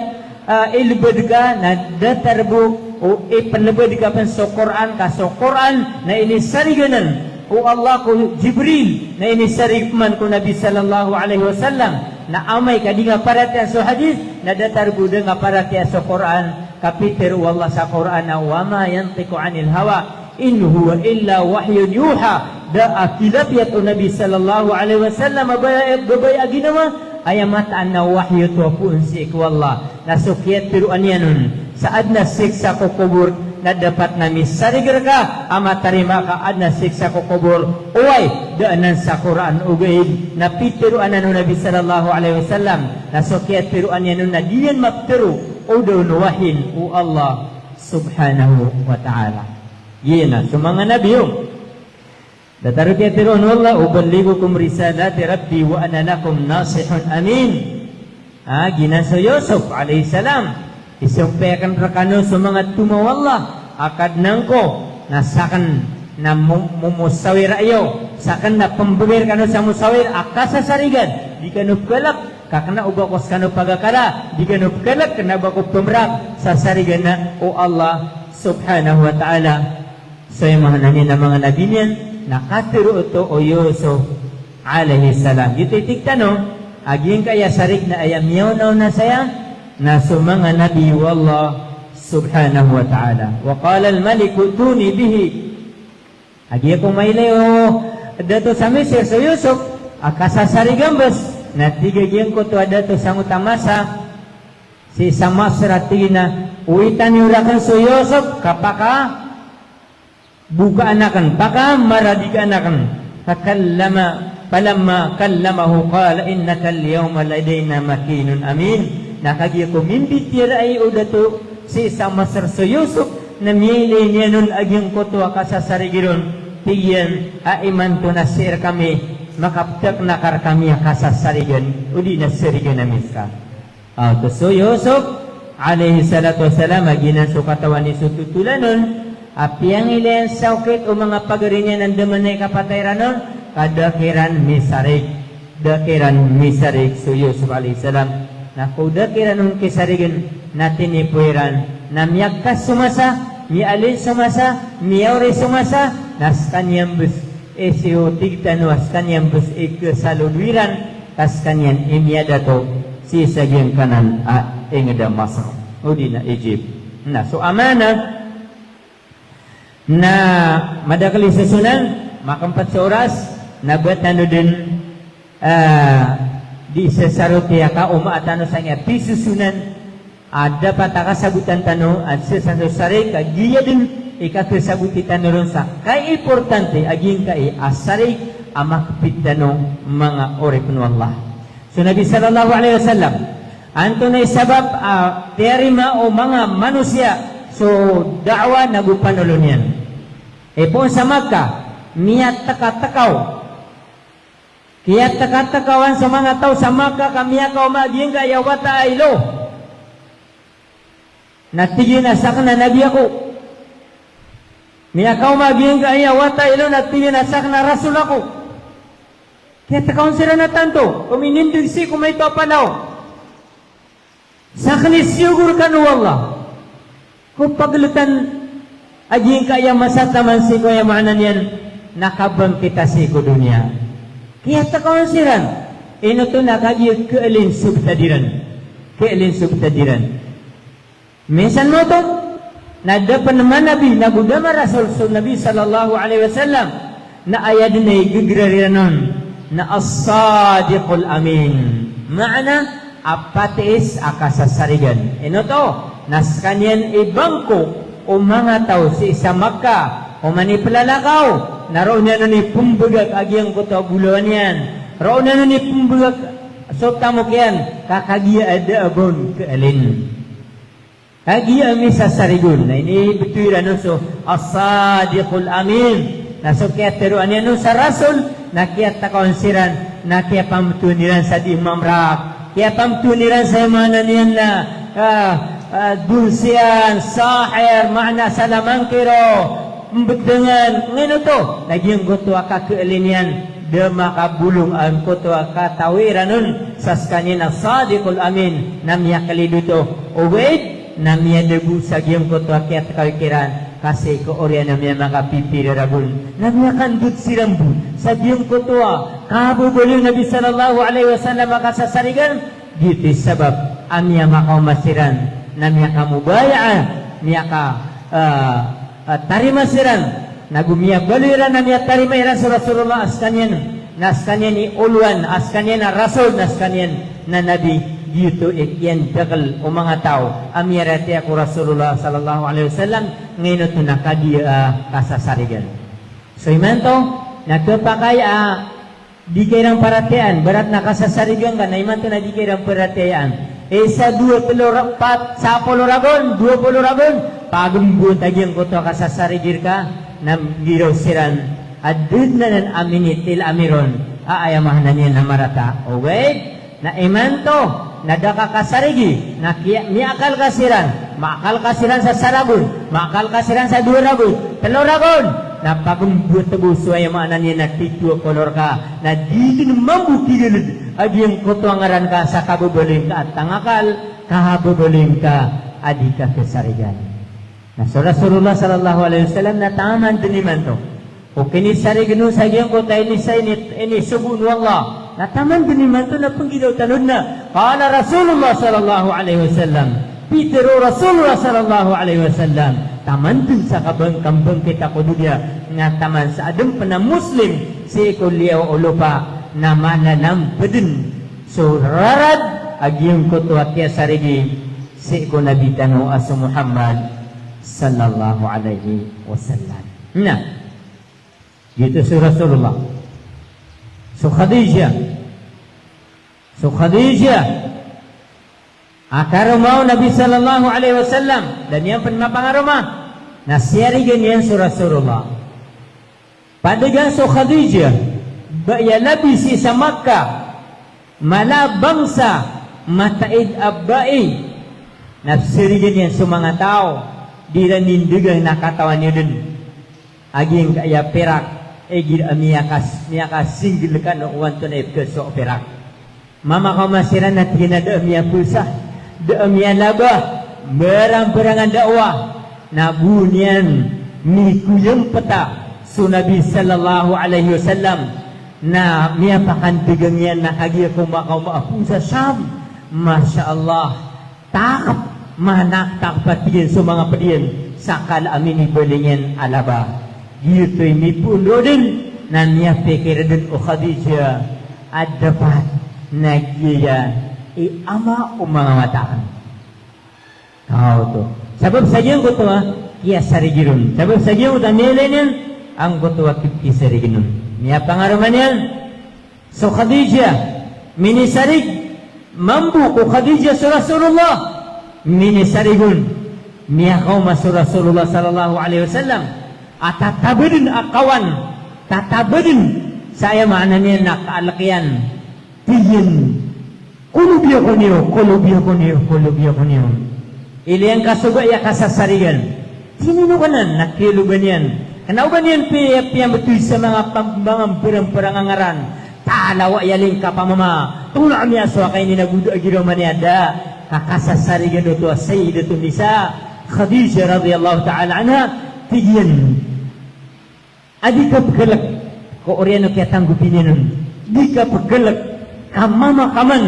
ah, ilbd ka, na datar bo o ipnlbd ka pn so Qur'an, ka so Qur'an na inisarigan o Allah ko Jibril, na inisarig pman ko Nabi sallallahu alaihi wasallam. Na amay ka di nga paratiyaya so hadith, na datar bo da nga paratiyaya so Qur'an, ka pitharo o Allah sa Qur'an a, "Wa ma yantiqu anil hawa, in huwa illa wahyun yuha." Da a khilafiyat o Nabi sallallahu alaihi wasallam a babaya, babaya a ginawa, aya mataan na wahyu oto a poon sii ko Allah. Na so kiyatharoa niyan on sa adn a siksa ko kobor, na dapat na misarig rka a matarima ka adn a siksa ko kobor. Oway, da anan sa Qur'an ogaid na pitharo anan o Nabi sallallahu alaihi wasallam. Na so kiyatharoa niyan on na di niyan maptharo o da on wahin o Allah subhanahu wa ta'ala. Giyanan so manga nabi on. Datar o kiyatharoa o Allah, "Uballighukum risalati rabbi wa ana lakum nasihun amin." Ah, giyanan so Yusuf alayhis salam, isampay akn rkano so manga toma o Allah a Kadnan ko, na sakn na mo-, momosawira iyo, sakn na pmbgay rkano sa mosawir a kasasarigan, di kano pkhalk, ka kna o ba ko skano pagakala, di kano pkhalk, kna o ba ko pmrak, sasarigan o Allah subhanahu wa ta'ala. So aya maana niyan na manga nabi niyan na katharo oto o Yusuf alayhis salam. Giyoto i tig tano a giyangkaya sarig na aya miyaonaona saya na so manga nabi o Allah subhanahu wa ta'ala. Wa qala al-malik utuni bihi. A giya ko mailay o dato sa Misir so Yusuf a kasasarigan bs, na tig a giyangkoto a dato sangkoto a masa sii sa Masr a tig iyan a, "Owitan iyo rakn so Yusuf, ka paka bokaan akn, pakamaradikaan akn." Fakallama, falamma kallamahu qala innaka al-yawma ladayna makinun amin. Na kagiya ko mimbitiyarai o dato sii sa Masr so Yusuf, na miyailay niyan on a giyangkoto a kasasarigi ron, tig iyan a imanto na sii rkami makapthakna ka rkami a kasasarigan, odi na sarigan ami ska. Ah, oto so Yusuf alayhis salatu wassalam, a giyanan so katawan iyan so totolan on, a piyangilayan sa okit o manga pagari niyan a da man i kapatay iran on, ka da kiran misarig. Da kiran misarig so Yusuf alayhis salam. Na ko da kiran on kisarign, na tinipoy iran, na miyagkas so masa, miyalin so masa, miyaori so masa, na skaniyan bs, isi o tig tano a skaniyan bs i ksalodo iran, ka skaniyan i miyadato sii sa giyangkanan a ingd a Masr, odi na Egypt. Na so amanah na madakl i sosonan, makmpt so oras, na ba tano dn, ah, di sasaroti a kaoma tano sangkai a pisosonan, a dapat a kasabotan tano a sii sa so sarig a giya dn Ikakhasaboti tano ron sa kaiimportante a giyangkai a sarig a makapit tano manga oripn o Allah. So Nabi sallallahu alaihi wasallam, antonaa i sabap a tiyarima o manga manosiya so da'wah nago panolon iyan? Ipoon sa Makkah, miyatekatekaw. Kiyatekatekawan so manga taw sa Makkah ka miyakaoma a giyangkai a wata a ilo. Na tig iyan a sakn na nabi ako. Miyakaoma a giyangkai a wata a ilo na tig iyan a sakn na rasul ako. Kiyatekawan siran a tanto, ko minindg sii ko maito a palaw. Sakn i siyogo rkano o Allah ko pagltan a giyangkai a masa taman sii ko, aya maana niyan na kabangkit a sii ko doniya. Kiyatekawan siran, ino oto na kagiya kaalin so btad iran. Kaalin so btad iran. Minsan oto na da pn manabi nago da marasul so Nabi sallallahu alaihi wasallam, na aya dn a iggrar iran on na as-sadiqul amin. Maana a patiis a kasasarigan. Ino oto? Na skaniyan i bangko o manga taw sii sa Makkah, oman i plalakaw, na roo niyan on i pmbgak a giyangkoto a bolawan iyan. Roo niyan on i pmbgak so tamok iyan, ka kagiya a da a ba on kaalin. Kagiya a misasarig on, na inibtowi ran on so as-sadiqul amin. Na so kiyatharoa niyan on sa rasul, na kiyatekawan siran, na kiyapambtowan iran sa di mamrak. Kiyapambtowan iran sa, aya maana niyan na, ah, ah, dulsiyan, sahir, maana salamangkiro, mbdangan, ngaino oto, na giyangkoto a kakaalin iyan, da makabolong angkoto a katawi ran on sa skaniyan a sadiqul amin, na miyakalido oto. Ogaid na miyadago sa giyangkoto a kiyatekawi kiran ka sii ko oriyan a miyamakapipira ragon, na miyakandod siran bo sa giyangkoto a kababaloy o Nabi sallallahu alaihi wasallam a kasasarigan. Giyoto i sabap a miyamakaoma siran, na miyakamubaya'a, miyaka, ah, ah, tarima siran, nago miyabaloy iran a miyatarima iran so Rasulullah a skaniyan, na skaniyan i olowan, a skaniyan a rasul, na skaniyan na nabi. Giyoto i kiyandakl o manga taw a miyaratiyaya ko Rasulullah sallallahu alaihi wasallam, ngaino oto na kagiya a kasasarigan. So imanto na khapakay a di ka iran paratiyayaan, ibarat na kasasarigan ka, na imanto na di ka iran paratiyayaan. Isa, dowa, tlo, ra-, pat, sapolo ragon, dowa polo ragon, pagemboan ta giyangkoto a kasasarigi rka, na giraw siran a da dn anan a minitil a miron a aya maana niyan na marata. Ogaid na imanto na da ka kasarigi, na kiya-, miyakal ka siran, makal ka siran sa saragon, makal ka siran sa dowa ragon, tlo ragon, na pagemboat bo so, aya maana niyan na titho a kolor ka, na di dn mambo kigald a giyangkoto a ngaran ka sa kababaloy ngka a tangakal, kababaloy ngka a di ka kasarigan. Na so Rasulullah sallallahu alaihi wasallam na taman dn imanto o kinisarigan on sa giyangkoto a inisa-, ini-, inisogo on o Allah. Na taman dn imanto na pnggiraw tano dn a qala Rasulullah sallallahu alaihi wasallam. Pitharo o Rasulullah sallallahu alaihi wasallam. Taman dn sa kabang-, kambangkita ko doniya, na taman sa adn pn a Muslim sii ko liyawaw o lopa na mananamp dn so rarad a giyangkoto a kiyasarigi sii ko Nabi tano a so Muhammad sallallahu alaihi wasallam. Na giyoto so Rasulullah. So Khadijah. So Khadijah a karoma o Nabi sallallahu alaihi wasallam, da niyan pn mapangaroma, na siyarigan iyan so Rasulullah. Pd dn so Khadijah, ba aya labi sii sa Makkah, mala a bangsa, mataid a bai, na psarigan iyan so manga taw, di iran indagang na katawan iyo dn a giyangkaya pirak, igira a miyakas-, miyakasinggl kano o antonaa i pkhasowa o pirak. Mamakaoma siran na tig iyan a da a miyapulsa, da a miyalaba, mbarangbarang a da'wah, na bo niyan mikoyampta so Nabi sallallahu alaihi wasallam, na miyapakandagang iyan na kagiya ko makaoma a phoon sa Sham. Masha Allah. Takp, manaktakp a tig iyan so manga pd iyan sa kala a minibaling iyan a laba. Giyoto i mipoon roo dn na miyapikir dn o Khadijah a dapat na giya i ama o manga wata akn. Kaoto. Sabap sa giyangkoto a kiyasarigi ron. Sabap sa giyangkoto a miyailay niyan angkoto a kipkisarigi ron. Miyapangaroma niyan so Khadijah, minisarig mambo ko Khadijah so Rasulullah. Minisarig on, miyakaoma so Rasulullah sallallahu alaihi wasallam a tatabadn a kawan, tatabadn sa aya maana niyan na kaalk iyan. Tig iyan, "Kolobi ako niyo, kolobi ako niyo, kolobi ako niyo." Ilay angka so ba aya kasasarigan. Tinino ka nan, na kiyoloban iyan. Kna o ba niyan pi-, piyambtoy sa manga pam-, manga mbarang-mbarang a ngaran. Talawa iyan lingka pamama. Tona ami a so aka ini na goda a giraw man iyan da. Ka kasasarigan oto a Sayyidatun Nisa, Khadijah radhiyallahu ta'ala anha. Tig iyan, a di ka pkhalk ko oriyan o kiyatanggopi niyan on. Di ka pkhalk ka mama ka man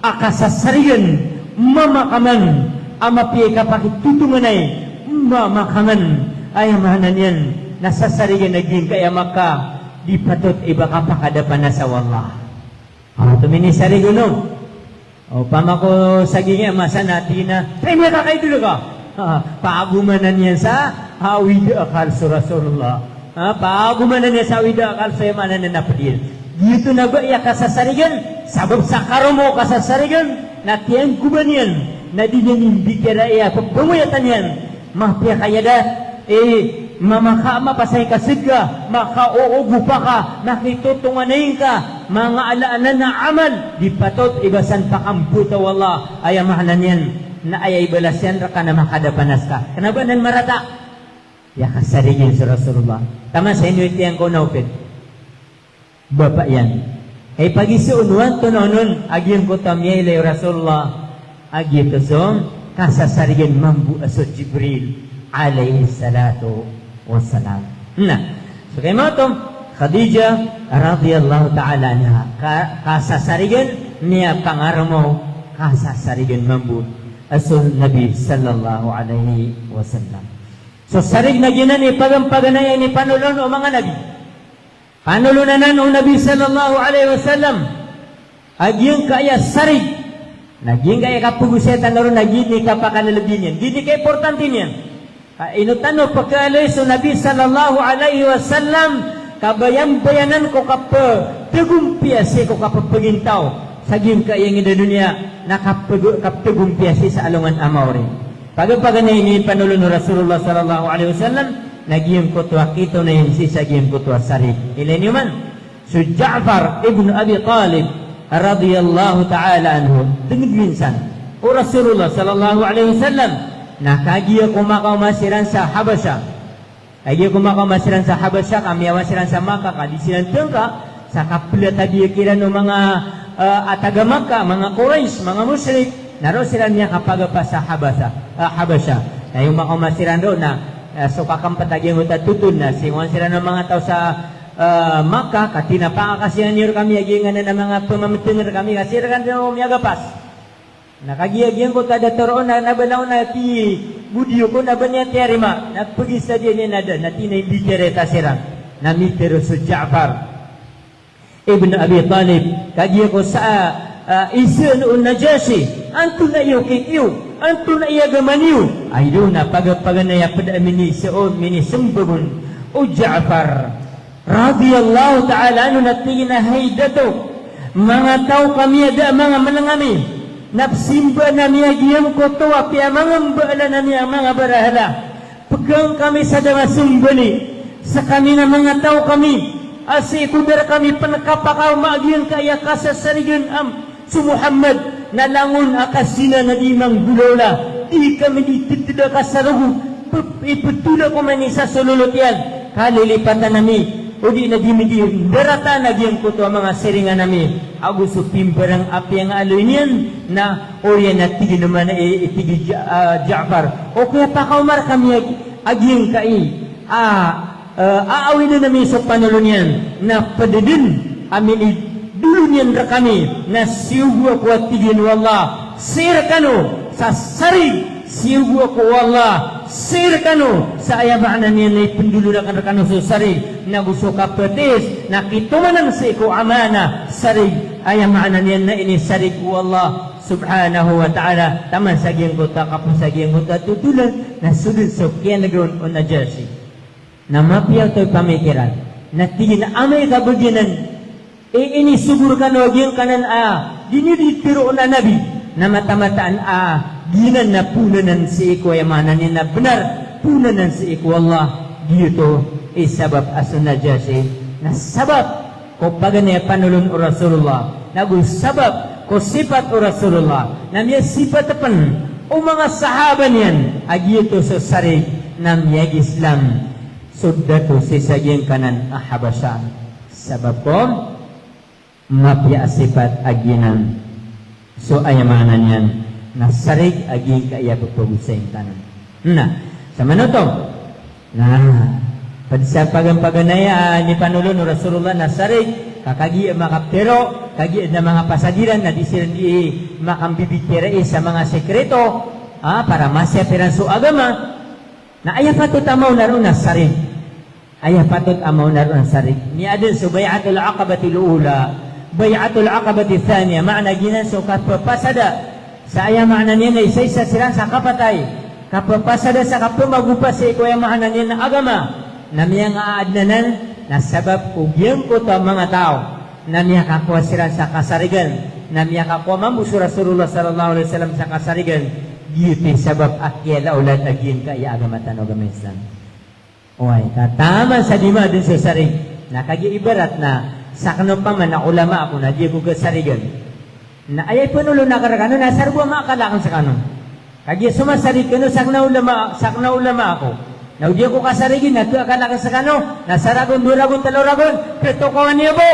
a kasasarigan, mama ka man a mapiya i kapakitotonganay, mama ka man, aya maana niyan na sasarigan a giyangkaya Makkah, di patot i ba kapakadapanasa o Allah. Aw, oto minisarig on. O, pama ko saging iyan masa na tig iyan a, "Ay, miyakakaidol ka." Ha, pagomanan iyan sa awida a akal so Rasulullah. Ha, pagomanan iyan sa awida a akal so, aya maana niyan na pd iyan. Giyoto na ba aya kasasarigan, sabap sa karoma o kasasarigan, na tiyanggoban iyan, na di niyan imbitiyarai a pphangayatan iyan. Mapiya ka aya da, eh, mamaka, mapasay ka sdka, makaoogop ka, makitotonganay ngka, manga ala anan a amal, di patot i ba san pakambota o Allah, aya maana niyan, na aya ibalas iyan rka na makadapanas ka. Kna ba nan marata? Aya kasarigan so Rasulullah. Taman sa ino i tiyangkoona o pd bapa iyan. Ka ipagiza on o antonaa onon a giyangkoto a miyailay o Rasulullah a giyoto so kasasarigan mambo a so Jibril alayhis salatu wassalam. Na, so kay maoto, Khadijah radhiyallahu ta'ala anha, ka-, kasasarigan, miyapangaroma o kasasarigan mambo a so Nabi sallallahu alayhi wasallam. So sarig na giyanan i paganay-paganay a inipanolon o manga nabi. Panolon anan o Nabi sallallahu alayhi wasallam a giyangkaya sarig. Na giyangkaya kapagosaya tano ron na giya i kapakalalabi niyan, giya i kaimportante niyan. Ka ino tano pkhaaloy so Nabi sallallahu alayhi wasallam, kabayambayanan ko kapthagompiya sii ko kapphagintaw sa giyangkaya ingd a doniya, na kapthag-, kapthagompiya sii sa alongan a maori. Pagapaganay a inipanolon o Rasulullah sallallahu alayhi wasallam, na giyangkoto a kitonayan sii sa giyangkoto a sarig. Ilay niyo man, so Ja'far ibn Abi Talib radhiyallahu ta'ala anhu, dngd minsan o Rasulullah sallallahu alayhi wasallam, na kagiya ko makaoma siran sa Habasha. Kagiya ko makaoma siran sa Habasha, ka miyaoma siran sa Makkah, ka di siran tngka sa kaplatabiya kiran o manga, eh, a taga Makkah, manga Quraysh, manga mushrik, na roo siran miyakapagapa sa Habasha, eh, Habasha. Na iyo makaoma siran roo na, eh, so kakmpt a giyangkoto a totol na singowan siran o manga taw sa, eh, Makkah, ka tinapaka ka siran iyo rkami a giyanan a manga pmamtng rkami, ka sii rkano miyagapas. Na kagiya giyangkoto a datar on na, na ba niyan on na tig, "Bo di ako na ba niyan tiyarima." Na pagisa di niyan na da, na tig iyan a imbitiyarai ta siran. Na mitharo so Ja'far ibn Abi Talib, kagiya ko sa, ah, izaan o Najashi, antonaa i okit iyo, antonaa i agama niyo. Ay do na pagapaganay a pd a miniza on, minismbag on o Ja'far radhiyallahu ta'ala anhu na tig iyan a, "Hay dato, manga taw kami a da a manga mlng ami, na pzimbaan ami a giyangkoto a piyamangambaalan ami a manga barahala. Pkhaang kami sa da nga sombali, skami na manga taw kami a sii ko da rkami pn kapakaoma a giyangkaya kasasarigan a so Muhammad, na langon a kazina na di manggolawla, di kami di td a kasarogo, p-, ipthola ko man i sa so lolot iyan, kalilipatan ami, odi na di mi di ndarataan a giyangkoto a manga siringan ami." Ago so pimbarang a piyangaaloy niyan, na oriyan a tig iyan man, i, i tig i Ja-, ah, Ja'far, "O kiyapakaoma rkami a, a giyangkai a, eh, aawidan ami so panolon iyan, na pd dn a minidolon iyan rkami, na siyogo ako a tig iyan o Allah sii rkano sa sarig, siyogo ako o Allah sii rkano sa aya maana niyan na ipndolon akn rkano so sarig, nago so kaptis, na kitomanan sii ko amana sarig, aya maana niyan na inisarig o Allah Subhanahu wa Ta'ala, taman sa giyangkoto a kapoon, sa giyangkoto a totolan, na so dn so kiyan'g on o Najashi. Na mapiya oto i pamikiran. Na tig iyan a amay ka ba giyanan i inisogo rkano a giyangkanan a di niyo di tharoon a nabi, na mataan-mataan a giyanan na poon anan sii ko, aya maana niyan na bnar, poon anan sii ko Allah, giyoto i sabap a so Najashi na sabap ko paganay a panolon o Rasulullah, nago sabap ko sipat o Rasulullah, na miyasipat pn o manga sahaba niyan a giyoto so Sharik na miyag-Islam so dato sii sa giyangkanan a Habasha. Sabap ko mapiya a sipat a giyanan so, aya maana niyan na Sharik a giyangkaya pphagosay ngka anan. Na samanoto na pd sa pagan-paganay a inipanolon o Rasulullah na Sharik, ka kagiya makaptharo, kagiya adn a manga pasad iran na di siran di makambibitiyarai sa manga sikreto, a, para masiyap iran so agama. Na aya patot a maona roo na Sharik. Aya patot a maona roo na Sharik. Miyadn so Bai'atul Aqabatil Ula, Bai'atul Aqabatis Thaniya, maana giyanan so kapphasada. Sa aya maana niyan na isaisa siran sa kapatay. Kapphasada sa kapmagopa sii ko, aya maana niyan na agama. Na miyangaadn anan na sabap ko giyangkoto a manga taw na miyakakowa siran sa kasarigan, na miyakakowa mambo so Rasulullah sallallahu alaihi wasallam sa kasarigan. Giyoto i sabap a kiyalaolad a giyangkaya agama tano a agama Islam. Oway, ka taman sa di maadn so Sharik. Na kagiya ibarat na sakn opama na ulama ako na di ako kasarigan. Na aya ipnolon akn rkano na asar bo a maakal akn skano. Kagiya so masarig kano sakn a ulama, sakn a ulama ako. Na o di ako kasarigi na khaakal akn skano, na sa ragon, dowa ragon, tlo ragon, khatokawan iyo bo.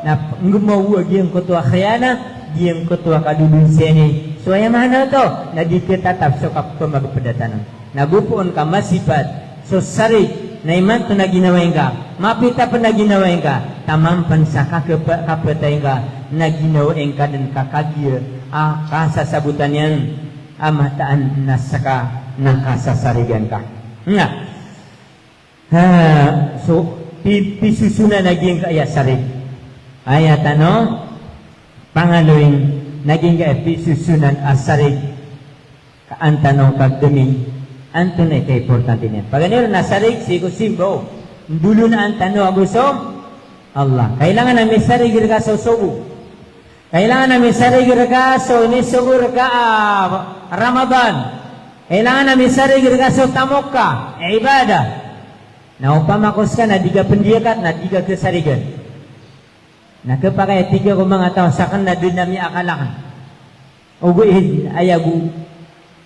Na nggmaw a giyangkoto a khiyanah, giyangkoto a kadodonsiya niyan. So aya maana oto na di khatatap so kapmagpda tano. Na go poon ka masipat so Sharik na imanto na ginawai ngka, mapita pn a ginawai ngka, taman pn sa kakapa-, kapatay ngka na ginawai ngka dn ka kagiya a kasasabotan iyan a mataan na ska na kasasarigan ka. Na, ha, so, pi-, pisosonan a giyangkaya Sharik. Aya tano pangaloyn na giyangkaya pisosonan a Sharik. Ka an tano kagdami, antonaa i kaimportante niyan. Paganay ron na Sharik sii ko simba o. Ndolon an tano ago so Allah. Kailangan a misarig rka so sobo. Kailangan a misarig rka so inisogo rka a Ramadan. Kailangan a misarig rka so tamok ka, ibadah. Na opama ko ska na di ka pndiyakat, na di ka khasarigan. Na khapakay a tig ko manga taw, sakn na dn a miyaakal akn. Ogaid aya bo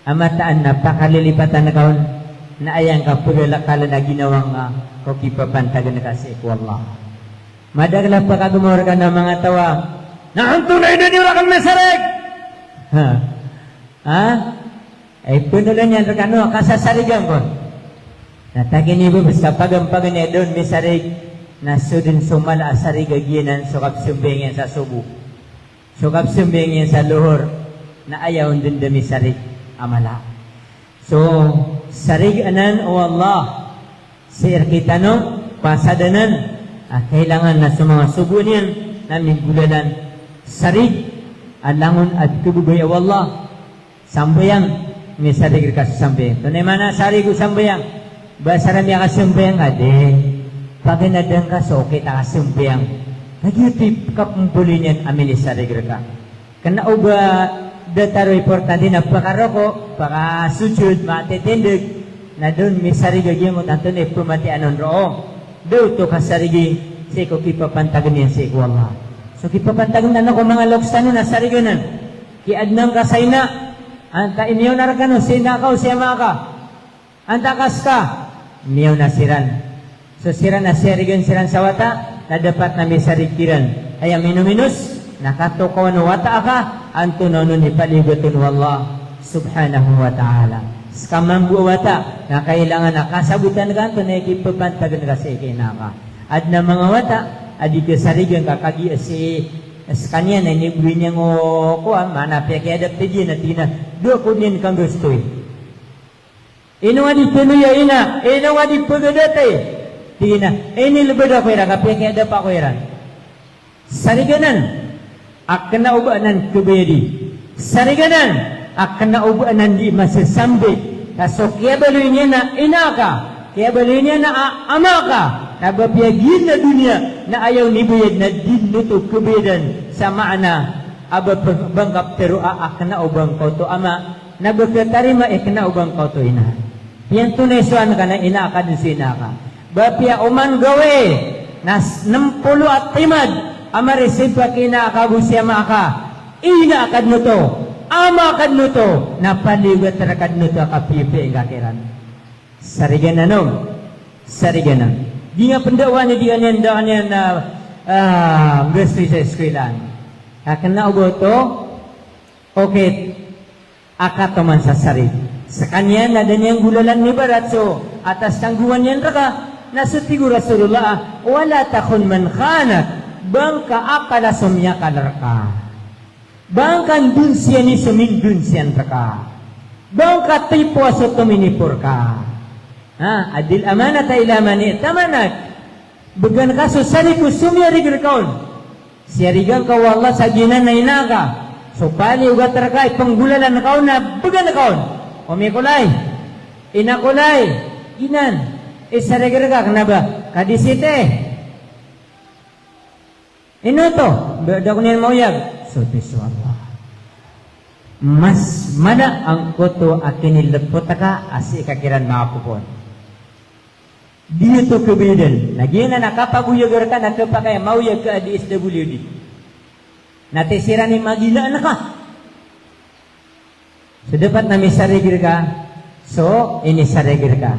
a mataan na pakalilipatan ka on, na aya ngka pagalakaln a ginawa ngka ko kipapantagn ka sii ko Allah. Madakl a pakagmaw rkano a manga taw a, na antonaa i da niyo rakn misarig? Ha? Ha? Ay, pnolon iyan rkano a kasasarigan kon. Na takinibo bs ka paganay-paganay a da on misarig, na so dn so mala a sarig a giyanan so kapsambayang iyan sa sobo. So kapsambayang iyan sa lohor, na aya on dn da misarig a mala. So sarig anan o Allah, sii rkitano, pasad anan, a kailangan na so manga sobo niyan na minggolalan. Sarig a langon a di kababaya o Allah. Sambayang, misarig rka so sambayang. Antonaa i maana sarig o sambayang? Ba sa ra miyakasambayang ka, di. Paganay a da ngka so okit a kasambayang. Na giyoto i kapmbaloy niyan a minisarig rka. Kna o ba datar o importante na pakaroko, pakasojod, makatitindg, na da on misarig a giyangkoto a antonaa i pmatiyanan on roo. Da oto kasarigi sii ko kipapantagn iyan sii ko Allah. So kipapantagn tano ko manga loks tano na sarig anan. Kiyaadna ngka sa ina, antaa i miyaona rkano, si ina ka o si ama ka? Antaa ka ska? Miyaona siran. So siran na siyarigan siran sa wata, na dapat na misarig kiran. Aya mino-minos, na katokawan o wata aka, antonaa on i paliyogat on o Allah subhanahu wa ta'ala. Ska mambo a wata, na kailangan a kasabotan ka antonaa i kipapantagn ka sii ki ina ka. Adn a manga wata a di kasarigan ka kagiya sii skaniyan na inibgay niyan o kowan, maana piyakiyadap ta diyan a tig iyan a, da ako niyan kanggastoy. Ino nga di tanoya ina, ino nga di pagadatay. Tig iyan a, inilbad ako iran, ka piyakiyadap ako iran. Sarig anan a kna o ba anan kabayadi. Sariganan a kna o ba anan di masasambi ka so kiyabaloy niyan a ina ka, kiyabaloy niyan a ama ka, na ba piyagiyan na doniya na aya onibayad na di niyo oto kabayadan sa maana a ba pag-, ba ngka ptharoa a kna o ba ngka oto ama, na ba katarima i kna o ba ngka oto ina. Piyantonay so an ka na ina ka dn so ina ka. Ba piya oman gawii na s-, nm polo a timad a marisip ka ki ina ka ago si ama ka. Ina ka dn oto, ama ka dn oto, na paliyogat rka dn oto a kapiyapiya ingka kiran. Sariganan on. Sariganan. Di nga pndawaan i di aniyan, da aniyan, ah, ah, nggastoy sa eskwelaan. Ka kna o ba oto, okay. A katoman sa sarig. Skaniyan na da niyan golalan ibarat so atas tanggongan iyan rka, na so tig o Rasulullah a, "Wala takhun man khanak," ba ngka akala so miyakala rka. Ba ngka ndonsiyan i so mindonsiyan rka. Ba ngka tipoa so tominipo rka. Ha, addil amanata ila man i'tamanak. Bgan ka so sarig ko so miyarig rka on. Siyarigan ka o Allah sa giyanan a ina ka. So paliyogat rka i pnggolalan ka on na bgan ka on. Omi ko lay. Ina ko lay. Giyanan. Isarig rka kna ba ka di sii. Ino oto, ba da ko niyan maoyag. So tig so Allah. Mas mala angkoto a kinilpot ka a sii ka kiran makapopoon. Di oto kabayadan. Na giyanan a kapagoyag rka na khapakay a maoyag ka a D S W D. Na tig siran i magilaan ka. So dapat na misarig rka so inisarig rka.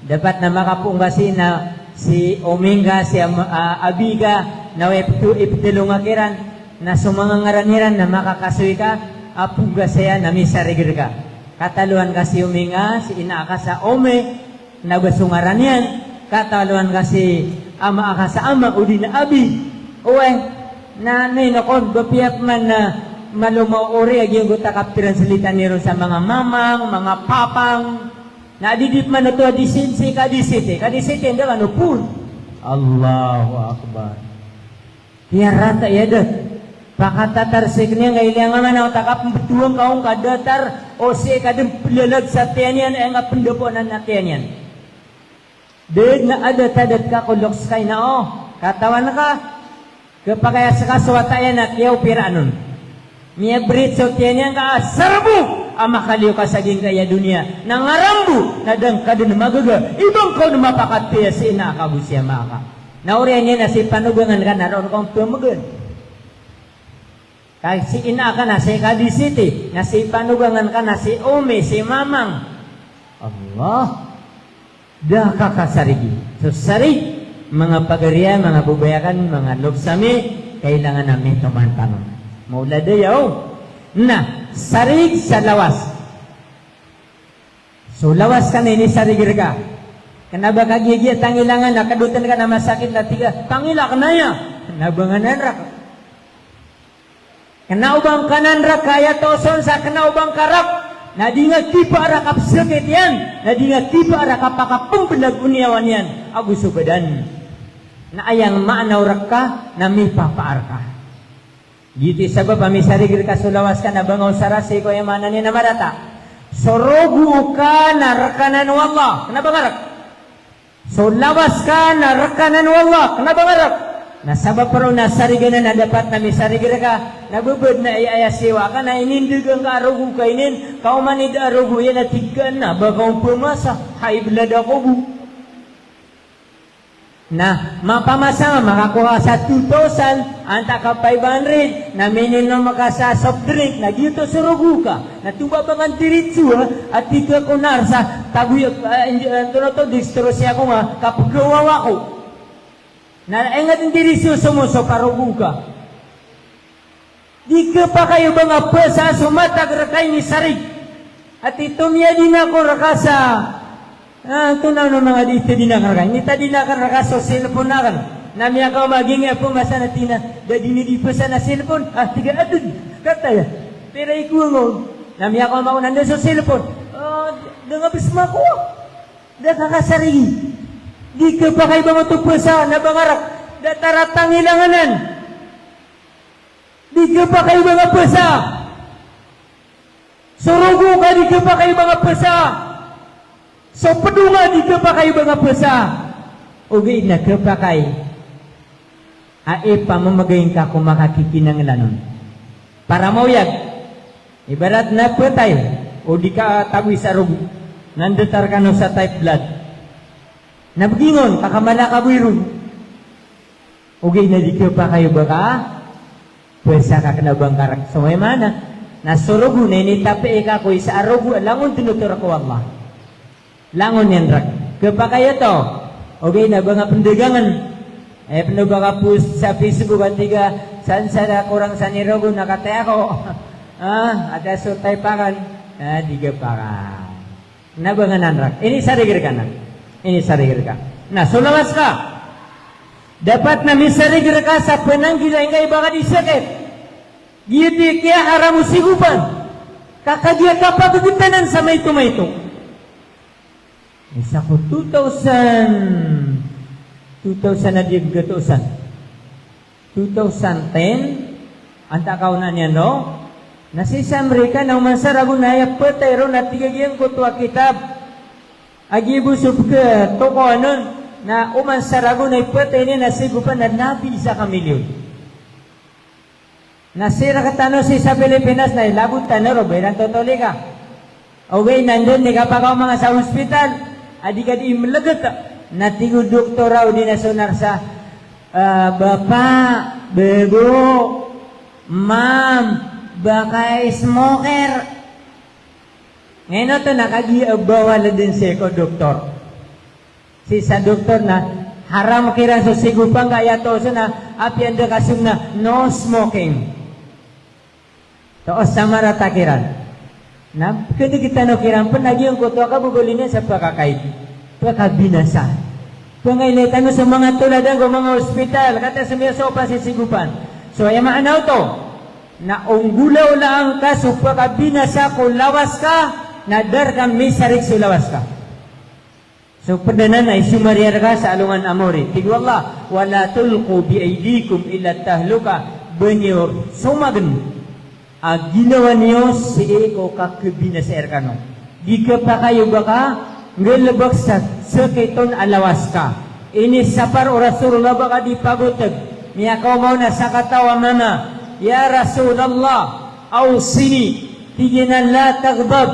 Dapat na makapoon ka sii na si omi ngka, si am-, a-, abi ka, na aya ipto-, iptlo ngka kiran, na so manga ngaran iran na makakasoy ka a poon ka saya na misarig rka. Kataloan ka si omi ngka, si ina ka sa omi, na ba so ngaran iyan, kataloan ka si ama ka sa ama, odi na abi. Oway, na, na ino kon, ba piya pman na malo maori a giyangkoto a kaptranslita niyo ron sa manga mamang, manga papang. Na di di pman oto a di sii, sii ka di sii, ka di sii, nda kano poon. Allahu Akbar. Kiyarata iya da. Pakatatar sii kniyan ka iliya nga man a oto a kapmbtowan ka on ka datar, o sii ka dn plalag sa tiyan iyan, aya nga pndapoan a tiyan iyan. Da dn a adat-adat ka ko loks ka ina o. Katawan ka. Khapakay a ska so wata iyan a kiyaopiraan on. Miyabrit so tiyan iyan ka a sarbo a makaliyo ka sa giyangkaya doniya. Na ngarambo, na da ngka dn magaga. Iba ngka on mapakataya si ina ka ago si ama ka. Na oriyan iyan a sii panogangan ka na roo ka on pmgan. Ka si ina ka na sii ka di sii, na sii panogangan ka na si omi, si mamang. Allah. Da ka kasarigi. So sarig, manga pagariya, manga babayakan, manga loks ami, kailangan a mitoman tano. Maolad aya o. Na, sarig sa lawas. So lawas ka na inisarig rka. Kna ba kagiya-giya tangilangan na kadotn ka na masakit na tig ka, tangila kna aya. Kna ba nga nan rk. Kna o ba ngka nan rk, aya toos on sa kna o ba ngka rk. Na di nga kipa rk a psakit iyan. Na di nga kipa rk a pakapmblag o niyawa niyan ago so badan. Na aya maana o rk ka na mipapaar ka. Giyoto i sabap a misarig rka so lawas ka na ba nga on sa rasi ko aya maana niyan a marata. So rogo ka na rk anan o Allah, kna ba nga rk. So lawas ka na rk anan o Allah, kna ba nga rk. Na sabap roo na sarig anan a dapat na misarig rka, na ba bad na aya, aya siyowa ka na inindagan ka a rogo ka inin, ka oman i da a rogo iyan a tig ka na ba ka on pmasa, high blood ako bo. Na, mapamasa nga, makakowa ka sa two thousand, antaa ka five hundred, na mininom ka sa soft drink, na giyoto so rogo ka. Na toba ba nga diritso a, a tig ka ko narsa, tagoy, a, indi, antonaa oto, dextrose ako nga, kapgawawa ko. Na, engat diritso so mo so parogo ka. Di khapakay o ba nga pasa so matag rka i misarig. Ati to miyadin ako rka sa, ah, antonaa oto manga di tadin akn rka. Initadin akn rka so cellphone akn. Na miyakaoma giyangkaya pmasa na tig iyan a, da dn i di pasa na cellphone. Ah, tig a adn. Kataya. Pira i kowa ngka on. Na miyakaoma ako na anda so cellphone. Ah, da nga bs makowa. Da ka kasarigi. Di khapakay o ba nga oto pasa, na ba nga rk. Datar a tangilangan anan. Di khapakay o ba nga pasa. So rogo ka di khapakay o ba nga pasa. So pd o nga di khapakay o ba nga pasa. Ogaid na khapakay a ipamamagay ngka ko makakikinanglan on. Para maoyag, ibarat na ptay o di ka tagoy sa rogo, na ndatar kano sa type blood. Na bgingon ka, ka mala ka bo i rogo. Ogaid na di khapakay o ba ka pasa ka kna o ba ngka rk. So aya maana na so rogo na initapi ka ko isa a rogo a langon dn oto rk o Allah. Langon iyan rk. Khapakay oto. Ogaid na ba nga pndagangan, eh, pn o ba ka post sa Facebook a tig a, "San sa da korang san i rogo na kataya ko." Ah, aya so type akn. Ah, di khapakay. Na ba nga nan rk. Inisarig rka na. Inisarig rka. Na so lawas ka, dapat na misarig rka sa pnanggilai ngka i ba ka di sakit. Giyoto i kiyaharam o sigopan. Ka kagiya kapagogtanan sa maito-maito. Isa ko two thousand, two thousand a di gatosan. Two thousand ten, antaa ka ona niyan ron, na sii sa Amerika na oman sa ragon na aya ptay ron na tig a giyangkoto a kitab a giya bo so pkatokawan on, na oman sa ragon na iptay niyan a sigopan na labi isa ka milyon. Na sii rktano sii sa Pilipinas na ilabot tano ron ba iran totoli ka. Ogaid na ndn di kapakaoma nga sa hospital a di ka di mlgt, na tig o doktor a odi na so narsa, ah, bapa, babo, mam, ba ka smoker. Ngeno oto na kagiya bawal dn sii ko doktor. Sii sa doktor na haram kiran so sigopan ka aya toos na apiya anda ka song na no smoking. Toos sa marata kiran. Na kndg tano kiran pn a giyangkoto a kababaloy niyan sa pakakaid, pakabinasa. Pangailay tano sa manga toladan ko manga hospital, katii sa miyasopa sii sigopan. So aya maana oto na o nggolawlaan ka so pakabinasa ko lawas ka, na da rka misarig so lawas ka. So pd anan na isomariya rka sa alongan a mori. Tig o Allah, "Wala tulqu bi aydikum ila tahlukah." Ba niyo somagn a ginawa niyo sii ko kakhabinasai rkano. Di khapakay o ba ka nggalbk sa sakit on a lawas ka. Inisapar o Rasulullah ba ka di pagotg. Miyakaoma on a sakataw a mama, "Ya Rasulullah, awsini." Tig iyan a, "La taghdab."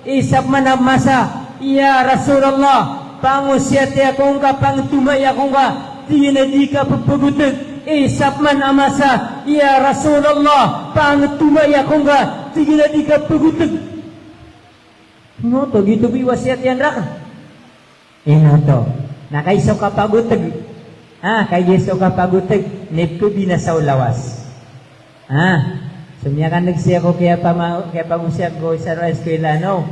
Isa pman a masa, "Ya Rasulullah, pangosiyati ako ngka, pangtomai ako ngka." Tig iyan a, "Di ka ppagotg." Isa pman a masa, "Ya Rasulullah, pangtomai ako ngka." Tig iyan a, "Di ka ppagotg." Ino oto, giyoto bo i wasiyat iyan rakn. Ino oto. Na kagiya so kapagotg. Ah, kagiya so kapagotg, na ipkhabinasa o lawas. Ah, so miyakan'g sii ako kiyapama-, kiyapagosiyat ko isa roo a eskwela, no?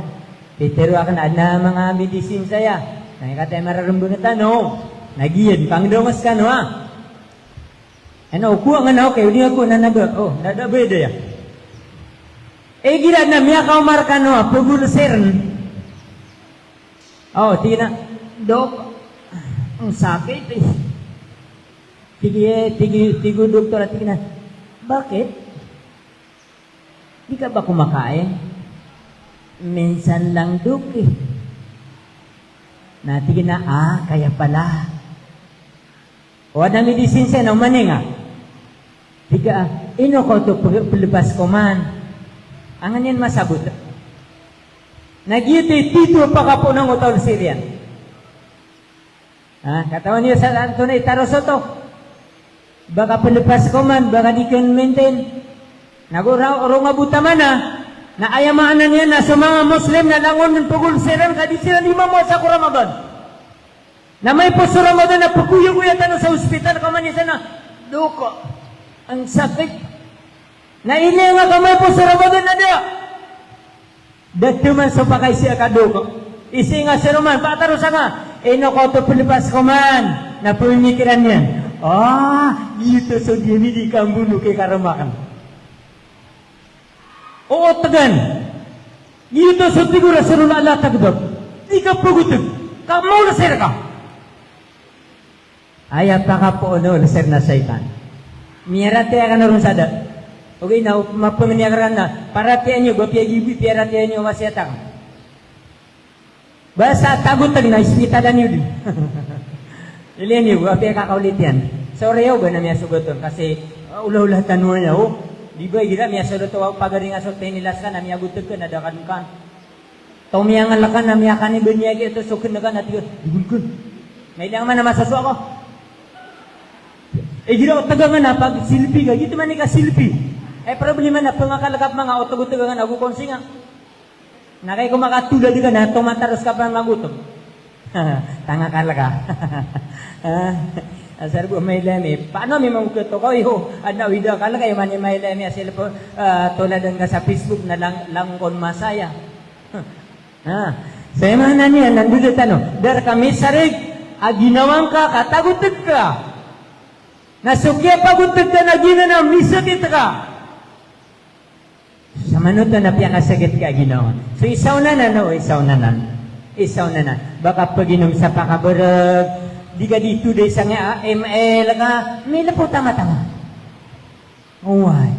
Pitharo akn a adn a manga medisin saya. Na kataya mararmbng tano. Na giya, di pangdongs kano, ah. Ano, kowa nga na, okay, odi nga ko na nada. Oh, nada ba ida ya? Eh, igira na miyakaoma rkano a pagolsirn. Oh, tig iyan a, "Dok, ang sakit eh." Tig i-, tig i-, tig o doktor a tig iyan a, "Bakit? Di ka ba kumakain?" "Minsan lang, Dok eh." Na tig iyan a, "Ah, kaya pala." O adn a medisin saya na omaning a. Tig a, "Ino ka oto p-, plbas ko man?" Angkn iyan masabot. Na giyoto i titho a pakapoon angkoto a olsir iyan. Ah, katawan iyo sa antonaa i taros oto. Ba ka plbas ko man, ba ka di ka maintain. Na go ra-, roo nga bo taman a, na aya maana niyan na so manga Muslim na langon pagolsiran ka di siran di mamoasa ko Ramadan. Na maipos so Ramadan na pkoyagoya tano sa ospital ka oman isa na, "Dok, ang sakit." Na ilay nga ka maipos so Ramadan na da. Da taman so pakaisa ka, "Dok." Isa nga sa roman, patarosa nga, "Ino ka oto plbas ko man?" Na pmimikiran iyan. Ah, giyoto so di ami di kambono ki karama akn. Ootgan. Giyoto so tig o Rasulullah, "La taghdab." Di ka pagotg. Ka maolsir ka. Aya pakapoon o olsir na shaytan. Miyaratiyaya kano ron sa da. Ogaid na mapangni akn rkano, paratiyayaan iyo, ba piyagibi, piyaratiyayaan iyo a wasiyat akn. Ba sa tagotg na ispitalan iyo di. Ilay niyo, ba piyakakaolit iyan. Sorry o, ba na miyasogat on. Kasi, ah, olaola tano aya, o. Di ba, igira miyasogat o, pagari nga so tinilas ka na miyagotg ka na da ka dn kan. Taw miyangalk ka na miyakaniban iyan giyoto so kn ka na tig ka, di gulkn. Na ilay man a masosowa ko. Igira o tgangan a pag-selfie ka, giyoto man i ka-selfie. Ay problema na pngakalk a pman nga o tgotgan ago konsi nga. Na kay ko makatolad ka na tomataros ka pman magotg. Tangakal ka. Ah, asar bo mailay ami. Paano mi mangkoto ko iyo? Adn a wida akal ka iyo man i mailay ami a cellphone, ah, toladan ka sa Facebook na lang-, langkon masaya. Ah, saya maana niyan na ndodot tano. Da rka misarig a ginawa ngka ka tagotg ka. Na so kiyapagotg ka na giyanan a misakit ka. Samanoto na piyakasakit ka a ginawa. So isa on anan, o, isa on anan. Isa on anan. Ba ka paginom sa pakabrg, di ka di today sa nga, ah, M L ka, milpo tamatama. Oway.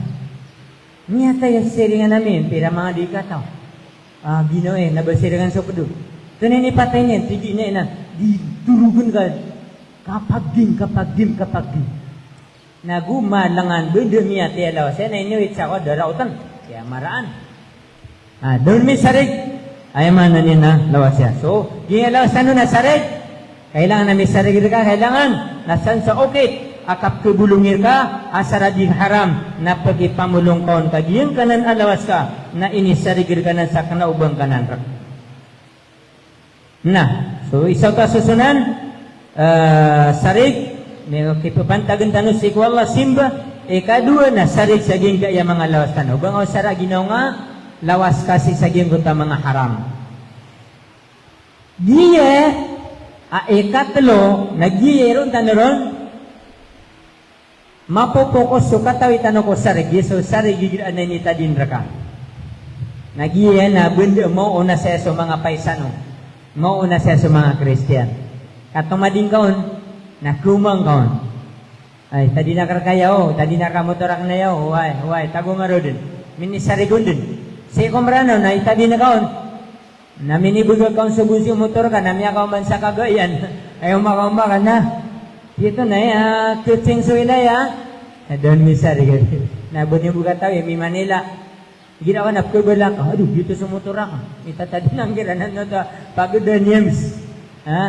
Miyatay a siringan ami, pira manga di kataw. Ah, ginawa iyan, na ba siringan so pd on. Tonaa i patay niyan, tig iyan na, di dorogn ka. Kapagim, kapagim, kapagim. Na go malangan banda miyatay a lawas iyan, na inowit sa ko, da raotan. Kaya maraan. Ah, da on misarig. Aya maana niyan na lawas iyan. So, giya lawas tano na sarig. Kailangan a misarig rka, kailangan na san sa okit a kapkhabolongi rka, asar a di haram, na pkhipamolong ka on ka giyangkanan a lawas ka, na inisarig rka nan sa kna o ba ngka nan rk. Na, so isa oto a sosonan, eh, sarig, na kipapantagn tano sii ko Allah, simba, ikadowa na sarig sa giyangkaya manga lawas tano. Ba nga o sara ginawa nga, lawas ka sii sa giyangkoto a manga haram. Giya a ikatlo, na giya iron tano ron, mapopokus so katawi tano ko sarig, giya so sarig igira a initadin rka. Na giya na banda maona saya so manga paisano, maona saya so manga Kristiyan. Ka tomading ka on, na khaoma ngka on. Ay, tadin akn rka aya o, tadin akn rka motor akn aya o, oway, oway, tago nga ron dn. Minisarig on dn. Sii ko Mranaw na itadin ka on. Na minibgay ka on so bosi o motor ka, na miyakaoma sa kagaiyan. Ay, omakaoma ka na. Giyoto na aya, kutsing so ilaya. Na da on misarig. Na ba niyo bo katawi, mi-Manila. Igira ka na pkhabalak, aduh, giyoto so motor akn. Itadin akn kiran oto a pagdaniams. Ha?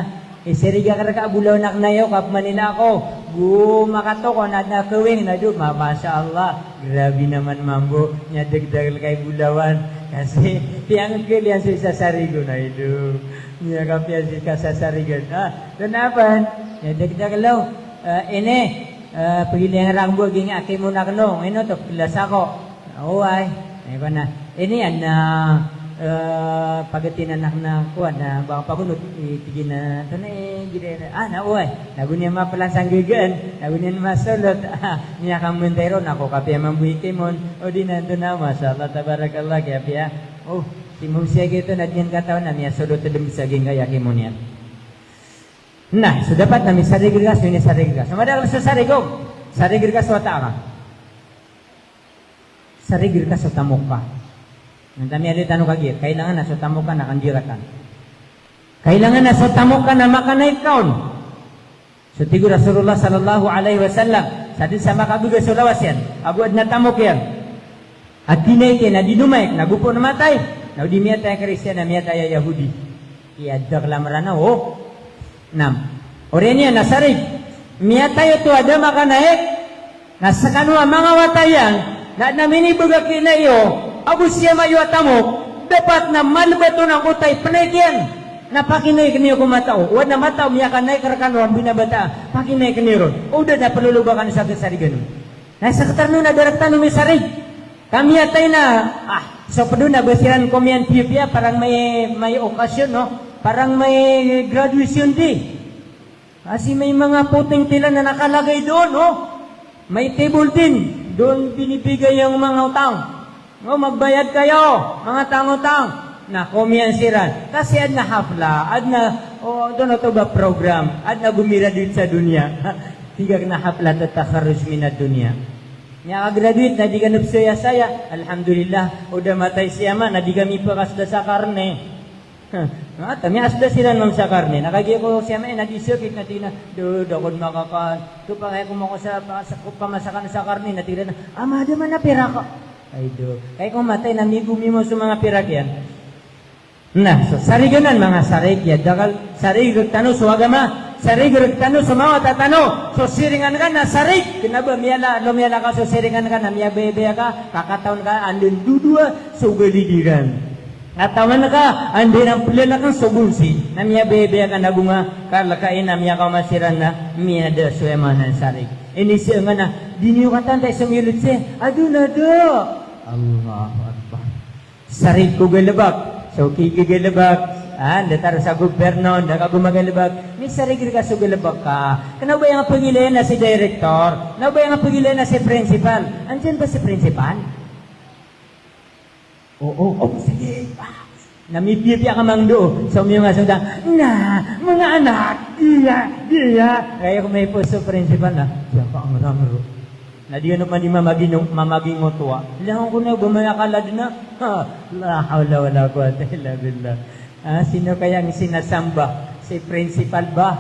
Isirig akn rka a bolawan akn aya o, ka-Manila ako. Go makatokaw na adn a kawing na do, ma-, Masha Allah. Grabe naman mambo. Miyadagdakel ka i bolawan. Kasi, piyangkel iyan so isasarig on, ay do. Miyakapiya so kasasarigan. Ah, tonaa pn? Miyadagdakel o. Ah, ini, ah, pagilay rakn bo a giyangkai a kimon akn on. Ino oto, pklas ako. Oway. Ay, ko na. Ini adn a, eh, pagatinan akn a kowan a ba pagonot, i, tig iyan a, tonaa i, gida, ah, na, oway. Na go niyan maplasanggagaan, na go niyan masolot. Miyakamantay ron ako, kapiya mambo i kimon. O di na, tonaa, Masha Allah, Tabarakallah, kiyapiya. O, si Mumsi a giyoto na di niyan katawan a miyasolot dn sa giyangkaya a kimon iyan. Na, so dapat na misarig rka, so inisarig rka. So madakl so sarig o, sarig rka so wata ka. Sarig rka so tamok ka. Antaa miyaaloy tano kagiya, kailangan na so tamok ka na kandirakatan. Kailangan na so tamok ka na makanaik ka on. So tig o Rasulullah sallallahu alaihi wasallam, sa dn sa makabgay so lawas iyan, ago adn a tamok iyan a tinaik iyan a di domaik, na go pn matay, na o di miyatay a Kristiyan na miyatay a Yahudi. Aya dakl a Mranaw, o. Nam. Oriyan iyan na sarig. Miyatay oto a da makanaik, na skano a manga wata iyan, na adn a minibgay a kina iyo, ago siyama iyo a tamok, dapat na malbat on angkoto a ipnaik iyan. Na pakinaik niyo ko matao. O adn a matao miyakanaik rkano a mbinabata, pakinaik niyo ron. O da na ploloba kano sa kasarigan on. Na sktano na da rktano misarig. Ka miyatay na, ah, so pd on na ba siran komiyan piyapiya, parang may, may okasyon, no? Parang may graduation day. Kasi may manga poting tila na nakalagay doon, no? May table din. Doon binibigay ang mga utang. No, magbayad kayo, mga tangotang. Na komiyan siran. Kasi adn a hafla, adn a, o, doon oto ba program, adn a gomiraduate sa doniya. Tig akn a haflatat takharruj minad doniya. Miyaka-graduate na di ka na psayasaya. Alhamdulillah. O da matay si ama na di ka mipakasda sa karne. Hah, mata, miyasda siran man sa karne. Na kagiya ko si ama iyan na di sakit na tig iyan a, "Do, da ako di makakan. Do, pakay ko mako sa, pa-, sa, pamasakan sa karne," na tig iran a, "Ama, da man a pirak." Ay do. Kay ko matay na migomi mo so manga pirak iyan. Na, so sarig anan, manga sarig, aya dakl, sarig rktano so agama, sarig rktano so mawata tano, so siringan ka na sarig, kna ba miyala, lomiyala ka so siringan ka na miyabayabaya ka, ka katawan ka anda dn dodowa so galid iran. Katawan ka anda iran plalakn so bonsi, na miyabayabaya ka na bo nga, kalka iyan na miyakaoma siran na miyada so aya maana sarig. Inizaan ka na, di niyo katawan ta so miyold sii, ado na da. Allahu Akbar. Sarig ko galbk. So kigagalbk, ah, datar sa gobyerno, da ka go magalbk. Misarig rka so galbk ka. Kna o ba aya nga pagilayn a si director, kna o ba aya nga pagilayn a si principal. Andiyan ba si principal? Oo, oo, sige. Ah. Na mipiyapiya ka mangndao. So miyong a so da, na, manga anak, iya, iya. Kaya ko may poso principal na, siya pa ang rangro. Na di ano man di mamagino-, mamagingoto a. Langon ko na ba maya kalad na? Ha, la hawla wala quwwata illa billah. Ah, sino kayang sinasamba? Si principal ba?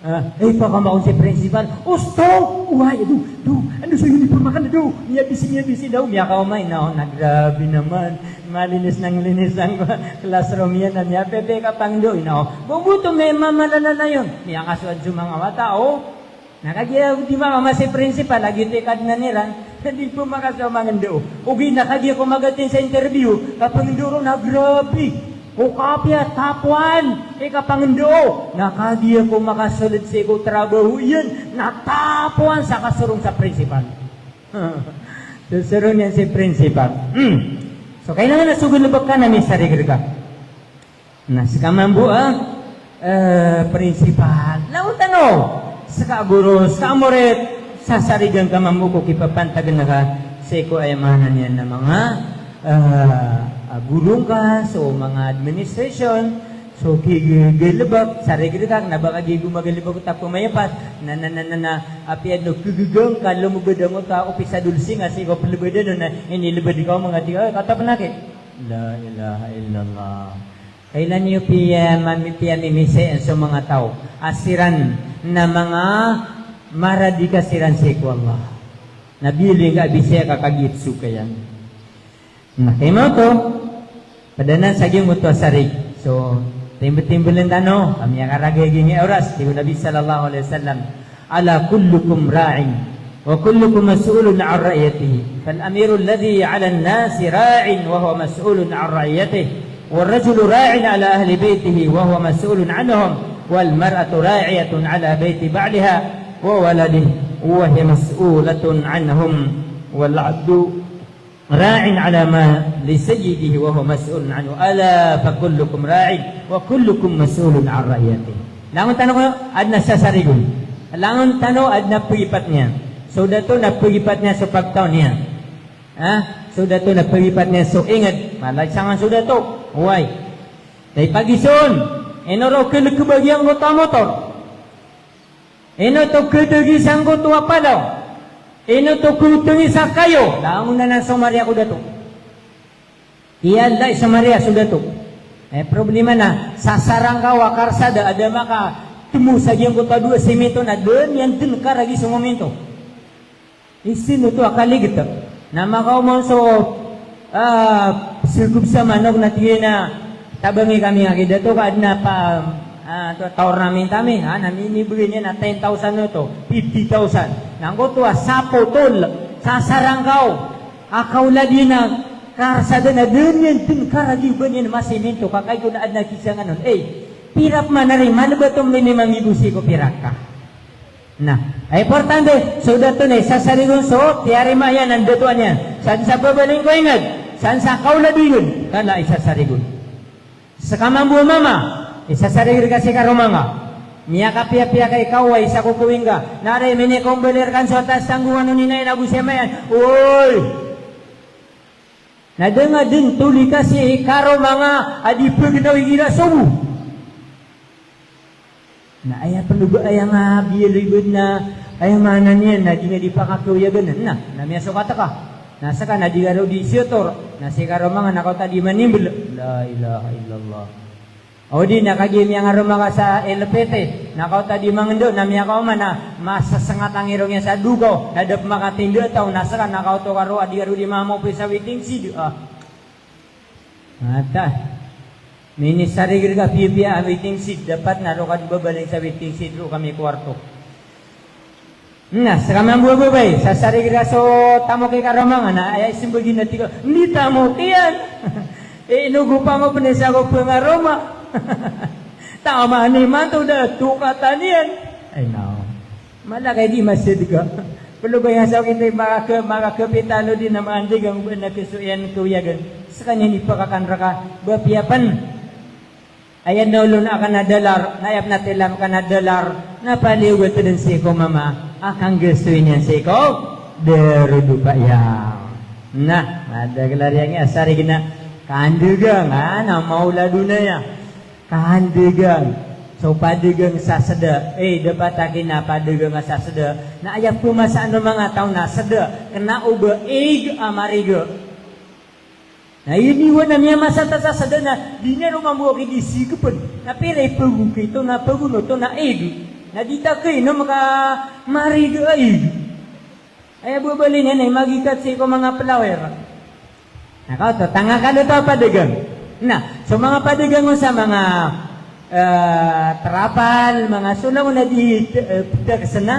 Ah, eh, pakama ko si principal. Osto! Uway, ado, do, ano so uniform akn, ado? Miyabisi, miyabisi daw, miyakaoma, ino, na grabe naman. Malinis na linis ang classroom iyan, na miyapiyapiya ka pangndao, ino. Boboto, may mamalala na iyan. Miyakasowa so manga wata, o. Na kagiya di makaoma si principal, lagid i Kadnan iran, na di pn makasowa mangndao. Ogaid na kagiya ko mag-attend sa interview, ka pangndao ron na grabe. Ko kapiya, top one i kapangndao. Na kagiya ko makasold sii ko trabaho iyan, na top one sa kasorong sa principal. Sosorong iyan si principal. Hmm. So, kailangan na so galbk ka na misarig rka. Na ska mambo a, eh, principal. Langon tano, ska guro, ska morit, sasarigan ka mambo ko kipapantagn ka sii ko aya maana niyan na manga, eh, a guro ngka, so manga administration, so kigagalbk, sarig rka, kna ba kagiya go magalbk o ta pmayapat, na, na, na, na, na, apiya dn o kagagang ka, lomobad angkoto a opisador sii nga sii ko plbadan on na inilbad ka o manga tig a, "Ay, katap na ki." La ilaha illallah. Kailan iyo piya, mami-, piyamimisayan so manga taw a siran na manga maradika siran sii ko Allah. Na biyaloy ngka a bisaya ka kagiya so kayan. Na kay maoto, pd anan sa giyangkoto a sarig. So, timbtimblen tano, ka miyakaragay giyangkai a oras, tig o Nabi sallallahu alaihi wasallam. Ala kullukum ra'in, wa kullukum mas'ulun an ra'iyatihi. Fal amiru alladhi ala an-nasi ra'in wa huwa mas'ulun an ra'iyatihi. War rajulu ra'in ala ahli baytihi wa huwa mas'ulun anhum. Wal mar'atu ra'iyatun ala bayti ba'liha wa waladihi wa hiya mas'ulatun anhum. Wal abdu ra'in ala mali sayyidihi wa huwa mas'ulun anhu. Ala fa kullukum ra'in wa kullukum mas'ulun an ra'iyatihi. Langon tano ko adn a sasarigon. Langon tano adn a pagipat niyan. So dato na pagipat niyan so pagtaw niyan. Ha? So dato na pagipat niyan so ingd. Mala i sangan so dato. Oway. Tay pagisoon. Ino ro kalkba giyangkoto a motor? Ino to kadagi sangkoto a palaw? Ino to kotngi sa kayo? Langon anan so mariya ko dato. Iyalay so mariya so dato. Eh, problema na, sasarangkaw a karsada a da makatmo sa giyangkoto a dowa siminto na da niyan dn karagi so mominto. Isin oto a kaligta. Na makaoma on so, ah, srgob sa manok na tig iyan a, "Tabangi kami aki dato ka adn a pa, ah, to, tournament ami," ha, na minibgay niyan a ten thousand oto, fifty thousand. Na angkoto a sapotol, sasarangkaw a kaolad iyan a karsada na da niyan dn karagi o ba niyan masiminto ka kagiya ko na adn a kisangan on. Eh, pira pman ari, malbat o mlini mangibo sii ko pirak ka. Na, ay importante, so dato na isasarigon so tiyarima iyan a dato niyan. San sa babaling ko ingd, san sa kaolad o ingd, kala isasarigon. Ska mambo a mama, isasarig rka si karoma ngka. Miyakapiyapiya ka i kaoway sa kokowing ka. Na ari minikombali rka so atas tanggongan o ina iyan ago si ama iyan. Oy! Na da nga dn tolika si karoma ngka a di pagnaw igira so bo. Na aya pn o ba aya nga biyaloy badn a Aya maana niyan na di nga di pakakhawiyagan na, na miyasokat ka. Na seka na di ka ro di siyotor, na seka ro manga na kaota di manimbel. La ilaha illallah. O di na kagiya miyangaroma ka sa L P T, na kaota di mangendo, na miyakaoma na masasengat a ngirong iyan sa dokaw, na da pemakatindeg taw, na seka na kaoto ka ro a di ka ro di mamaopay sa waiting shed. Ah. Mata. Minisariger ka piyapiya a waiting shed, dapat na ro ka di babaling sa waiting shed, ro ka mikuwarto. Na, seka mambo a babay, sasariger ka so tamok i karoma nga na, aya isembagi na tig ka, "Andi tamok iyan." Eh, ino go pangopen sa ko pengaroma. Taman imanto da tokatan iyan. Ay, nao. Mala ka i di masedka. Pelo ba iyan sa okit i makaka-, makakapitalo di na maandegang ba na keso iyan kawiyagan. Sekaniyan i pakakan reka, ba piyapen. Aya na olo na akan a dalar, na aya pen a tilam akan a dalar, na paliyogat den sii ko mama a kanggesoy niyan sii ko darodopa iyan. Na, madakel a riyang iya sarig na kandegang, a, na maolad on aya. Kandegang. So padegang sa seda, eh, dapat a kinapadegang a sa seda. Na aya pemasaan o manga taw na seda, kena o ba ig a mariga. Na iniwan a miyamasa ta sa seda na di niyan ro mambo a kidisikepen. Na pira i pago kito na pagono to na ig. Na di ta kainom ka mariga a ig. Aya bo bali niyan na magikat sii ko manga pelawer. Na kaoto, tanga kaloto a padegang. Na, so manga padegang o sa manga, eh, terapal, manga so langon a di, eh, peda kesena,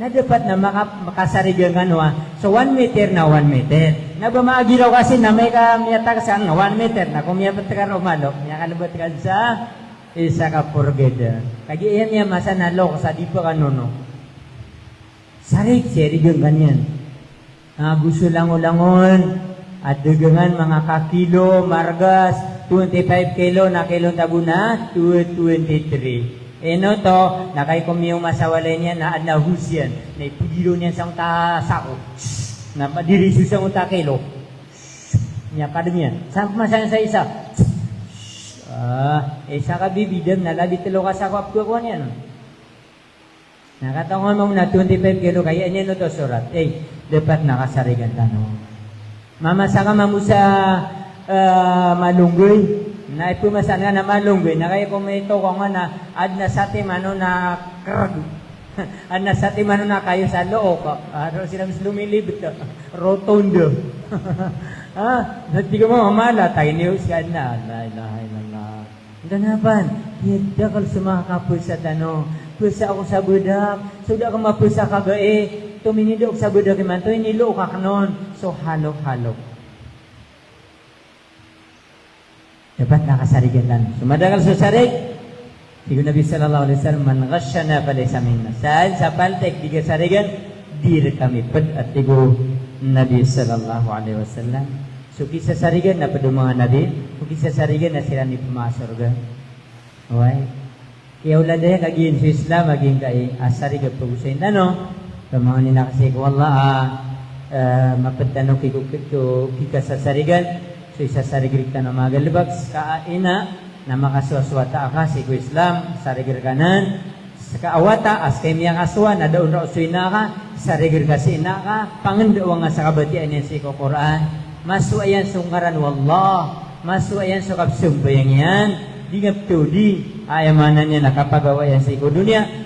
na dapat na maka-, makasarigan kano a. So one meter na one meter. Na ba maagiraw ka sii na amay ka miyatakesan na one meter, na ko miyapet ka ro malo, miyakalebet ka sa isa ka porgeda. Kagiya iyan miyamasa na loks a di pekanono. Sarig, sarigan kaniyan. Ago so langolangon a dagangan manga kakilo, margas, twenty-five kilo, na kilo tabo na, tw-, twenty-three. Ino to, na kay ko miyoma sa walay niyan, na adn a hos iyan, na ipegiro niyan sangota sako. Na diriso sangota kilo. Miyakadm iyan. Samp masa sa isa. Ah, isa ka bibidam, na labi telo ka sako a pekakowa niyan. Na katawan mambo na twenty-five kilo kaya niyan oto sorat. Eh, dapat na kasarigan tano. Mamasa ka mambo sa, eh, malonggay. Na ipemasaan ka na malonggay. Na kaya ko miyatokong na adn a satiman on a kereg. Adn a satiman on a kayo sa look. Ah, ro sila mas lumilibet. Rotonda. Ah, na tig ka mambo mala, tayo niyo siya na. La ilaha illallah. Anda na pan, aya dakel so manga kapesa tano. Pesa ako sa bedak, so da ka mapesa ka gai, tominido ako sa bedak imanto, inilo ka knon, so halok-halok. Dapat na kasarigan tano. So madakel so sarig, tig o Nabi sallallahu alaihi wasallam, "Man ghashana falaysa minna." Sa, sa paltek di kasarigan, di rkami ped, a tig o Nabi sallallahu alaihi wasallam. So kisasarigan na ped o manga nabi, so kisasarigan na siran i pemasorga. Oway. Kiyaolad aya kagiya so Islam a giyangkai a sarig a pagosayin tano. Pamangnin ako sii ko Allah a, eh, maped tano ki-, ki-, kikasasarigan. So isasarig rktano a manga galbk, ska a ina, na makasowasowata ka sii ko Islam, sarig rkanan. Ska a wata a ska i miyakasowa na da on rao so ina ka, sarig rka si ina ka, pangndao nga sa kabatiya niyan sii ko Qur'an. Masowa iyan so ngaran o Allah, masowa iyan so kapsambayang iyan, di nga ptawdi, aya maana niyan na kapagawa iyan sii ko doniya,